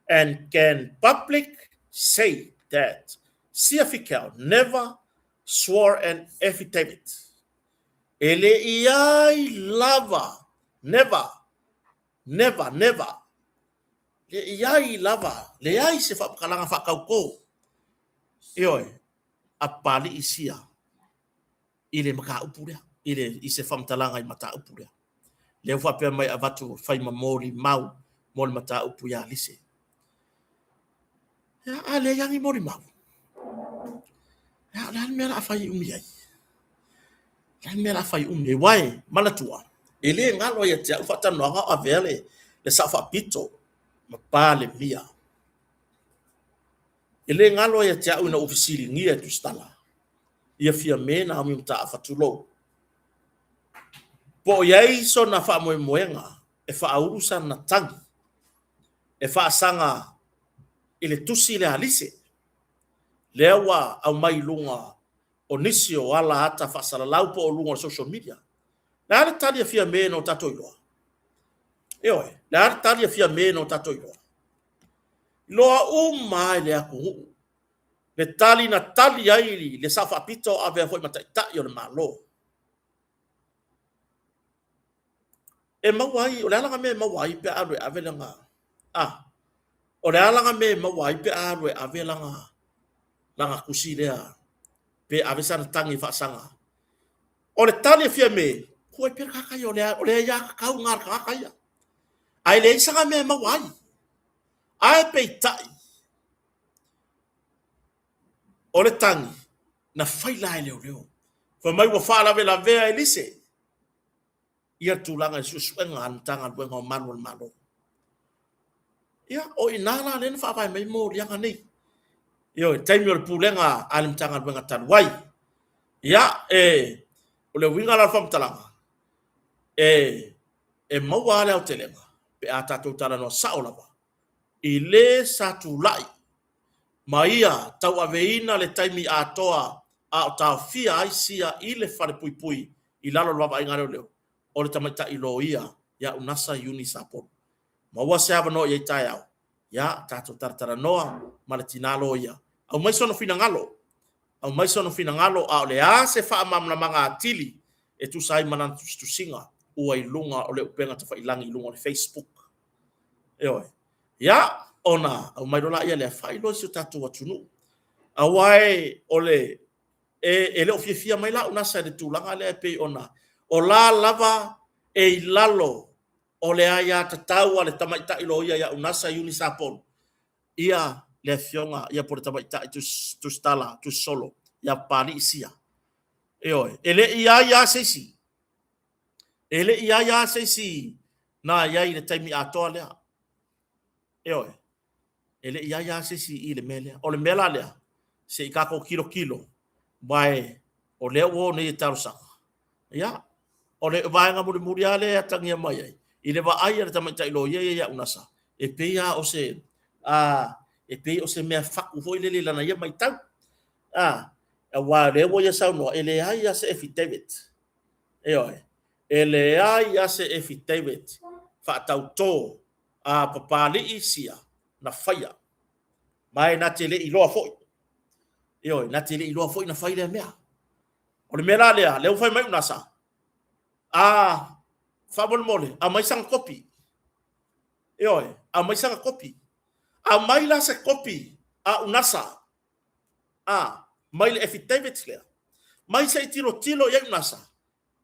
and can public say that Sia Fikel never swore an affidavit? E le i ai lava, never, never, never, le i ai lava, leai se faamatalaga faatautō, ioe, a Papalii Sia i le mataupu lea, i le, i se faamatalaga i le mataupu lea. Lea ua faapea mai avatu fai ma molimau mo le mataupu ia Lise. Ia, a leai lava ni molimau. Ia, o le a le mea o le a fai umi ai? O le a le mea o le a fai umi ai? Aua e manatua, e le galo ia te au faatalanoaga o avea le, le Sao Faapito ma Palemia. E le galo ia te au ina ua fesiligia e Tusitala ia Fiame Naomi Mataafa, tulou, po o i ai sona faamoemoega e faaulu sana tagi e faasaga i le tusi lea a Lise, lea ua aumai i luga o nisi o ala ata faasalalau po o luga o le social media. Le a le tali a Fiame na o tatou iloa? Ioe, le a le tali a Fiame na o tatou iloa? Iloa uma lava e le atunuu le tali na tali ai le Sao Faapito o avea foi ma Taitai o le Malo. E maua ai, o le a lana mea e maua ai pe a alu e ave lana, a, o le a lana mea e maua ai pe a alu e ave lana, lana tusi lea, pe ave sana tagi e faasaga. O le tali a Fiame, tuu ai pea le tagata ia, o le, o le aiatatau lena a le tagata ia. Ae leai sana mea e maua ai. Ae peitai, o le tagi na fai la e leoleo. Fai mai ua faalavelavea e Lise ia tulaga i suesuega a le Matagaluega o Malu o le Malo. Ia, o i ina la lea na faavae mai moliaga nei. Ioe, taimi o le pulega a le Matagaluega talu ai. Ia, e, o le uiga la o le faamatalaga, e, e maua lava le aotelega pe a tatou talanoa sao lava i le sa tulai ma ia tauaveina le taimi atoa a o taofia ai Sia i le falepuipui i lalo o le vaavaaiga a leoleo, o le tamaitai loia ia Unasa Iuni Sapolu. Maua se avanoa i ai taeao, ia tatou talatalanoa ma le tina loia. Aumai sona finagalo, aumai sona finagalo a o le a se faamalamalamaga atili e tusa ai ma lana tusitusiga ua i luga o le upega tafailagi i luga o le Facebook. Ioe. Ia, ona aumai loa laia lea, faailoa i si o tatou atunuu. Aua e, o le, e, e le o fiafia mai la Unasa i le tulaga lea e pei ona, o la lava e i lalo o le aiatatau a le tamaitai loia ia Unasa Iuni Sapolu, ia le afioga ia po o le tamaitai Tusitala Tusisolo ia Papalii Sia. Ioe, e le i ai lava se isi, e le i ai lava se isi na i ai i le taimi atoa lea. Ioe, e le i ai lava se isi i le mea lea. O le mea la lea, se i tatou tilotilo, aua o lea ua o nei e talosaga. Ia, o le vaega mulimuli lava lea e atagia mai ai, i le vaai a le tamaitai loia ia ia Unasa, e pei lava o se, a, e pei o se mea fatu foi lele i lana ia matau. A, aua o lea ua ia saunoa, e leai lava se affidavit. Ioe, e leai lava se affidavit faatautō a Papalii Sia na faia. Ma e na te le i iloa foi. Ioe, na te le i iloa foi na fai lea mea. O le mea la lea, lea ua fai mai Unasa, a, faamolemole, aumai sana kopi. Ioe, aumai sana kopi. Aumai la se kopi a Unasa, a, mai le affidavit lea. Mai se i tilotilo i ai Unasa,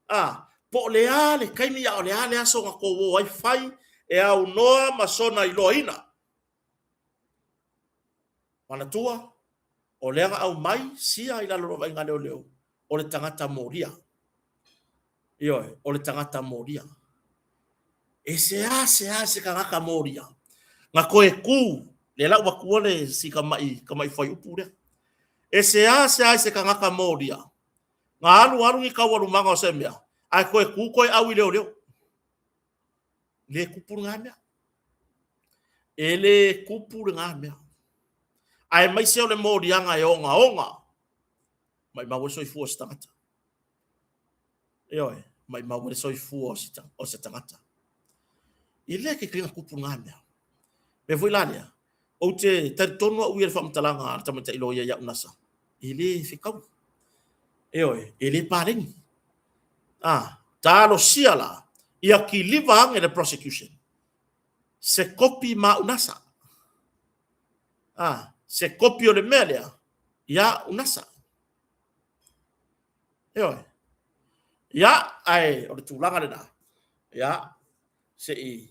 a, po o le a le taimi a o le a le aso na tou o ai fai e aunoa ma sona iloaina. Manatua, o lea na aumai Sia i lalo o le vaaiga a leoleo, o le tagata molia. Ioe, o le tagata molia. E seasea se tagata molia na toe tu, lea la ua tua le si tamai, tamai fuaiupu lea. E seasea se tagata molia na alu alu ni taualumaga o se mea, ae toe tu toe au i leoleo. Le tupu lena mea. E le tupu lena mea. Aemaise o le moliaga e ogaoga, maimau ai soifua o se tagata. Ioe. Maimau ai le soifua o se tagata. E le kekega tupu na mea. Mea foi la lea, ou te talitonu au ia i le faamatalaga a le tamaitai loia ia Unasa, e le fetaui. Ioe, e le paleni. A, talosia la, ia kiliva ane le prosecution se kopi ma Unasa. A, se kopi o le mea lea ia Unasa. Ioe. Ia, ae o le tulaga lena, ia, se i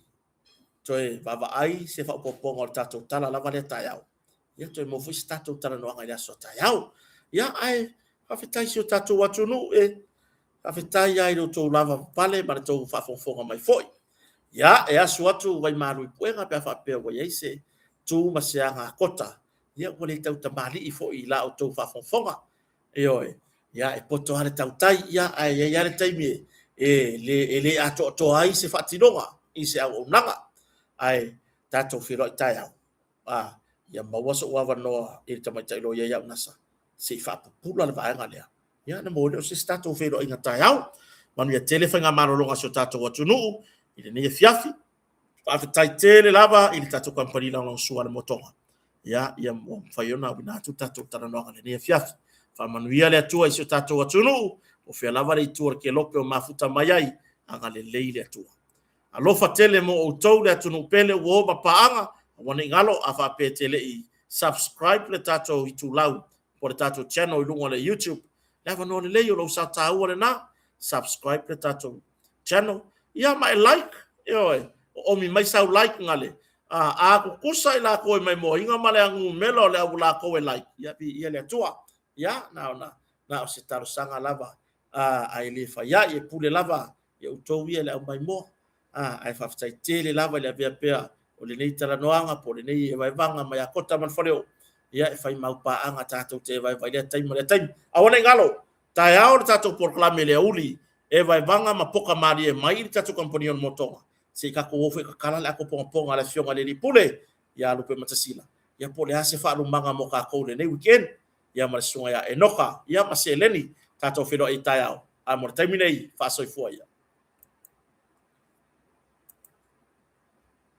toe vaavaai se faaopoopoga o le tatou tala lava lea taeao. Ia, toe maua foi se tatou talanoaga i le aso a taeao. Ia, ae faafetai i si o tatou atunuu e. Faafetai lava i lo outou lavapapale ma le tou faafogafoga mai foi. Ia, e asu atu vaimalu i puega pe a faapea ua i ai se tu ma se agakota. Ia, ua le tautamalii foi i la outou faafogafoga. Ioe, ia e poto lava le tautai, ia ae i ai lava le taimi e le atoatoa ai se faatinoga i se auaunaga. Ae tatou feiloai taeao, a, ia maua sou avanoa i le tamaitai loia ia Unasa se i faapupula le vaega lea. Ia ona maua lea o se isi tatou feiloaiga taeao. Manuia tele faigamalologa a si o tatou atunuu i lenei afiafi. Faafetai tele lava i le tatou kamupani lagolagosua a le Motoga. Ia, ia ua mafai ona auina atu le tatou talanoaga i lenei afiafi. Faamanuia le Atua i si o tatou atunuu, o fea lava le itu o le kelope o mafuta mai ai, agalelei le Atua. Alofa tele mo outou le atunuu pele ua o ma paaga, aua ne i galo a faapea e te le i subscribe le tatou itulau po o le tatou channel i luga o le YouTube, le avanoa lelei o lou sao taua lena, subscribe le tatou channel, ia ma e like, ioe, oomi mai sau like gale, a kukusa i lakou e maimoaina ma le agumela o le au lakou e like, ia viia le Atua. Ia, na ona, na o se talosaga lava, a e le fai ai, e pule lava ia outou ia le au maimoa. Ae faafetai tele lava i le avea pea o lenei talanoaga po o lenei evaevaga mai Akota ma le Faleoo, ia e fai mau paaga tatou te evaeva i lea taimi ma lea taimi. Aua ne i galo, taeao le tatou polokalame i le aoauli, evaevaga ma poka malie mai i le tatou kamupani o le Motoga, se i tatou o foi e tatala le ato ponapona a le Afioga i le Alii Pule ia Lupematasila, ia po o le a se faalumaga mo tatou i lenei weekend, ia ma le Susuga ia Enoka, ia ma Seleni, tatou feiloai i taeao, ae mo le taimi nei, faasoifua ia.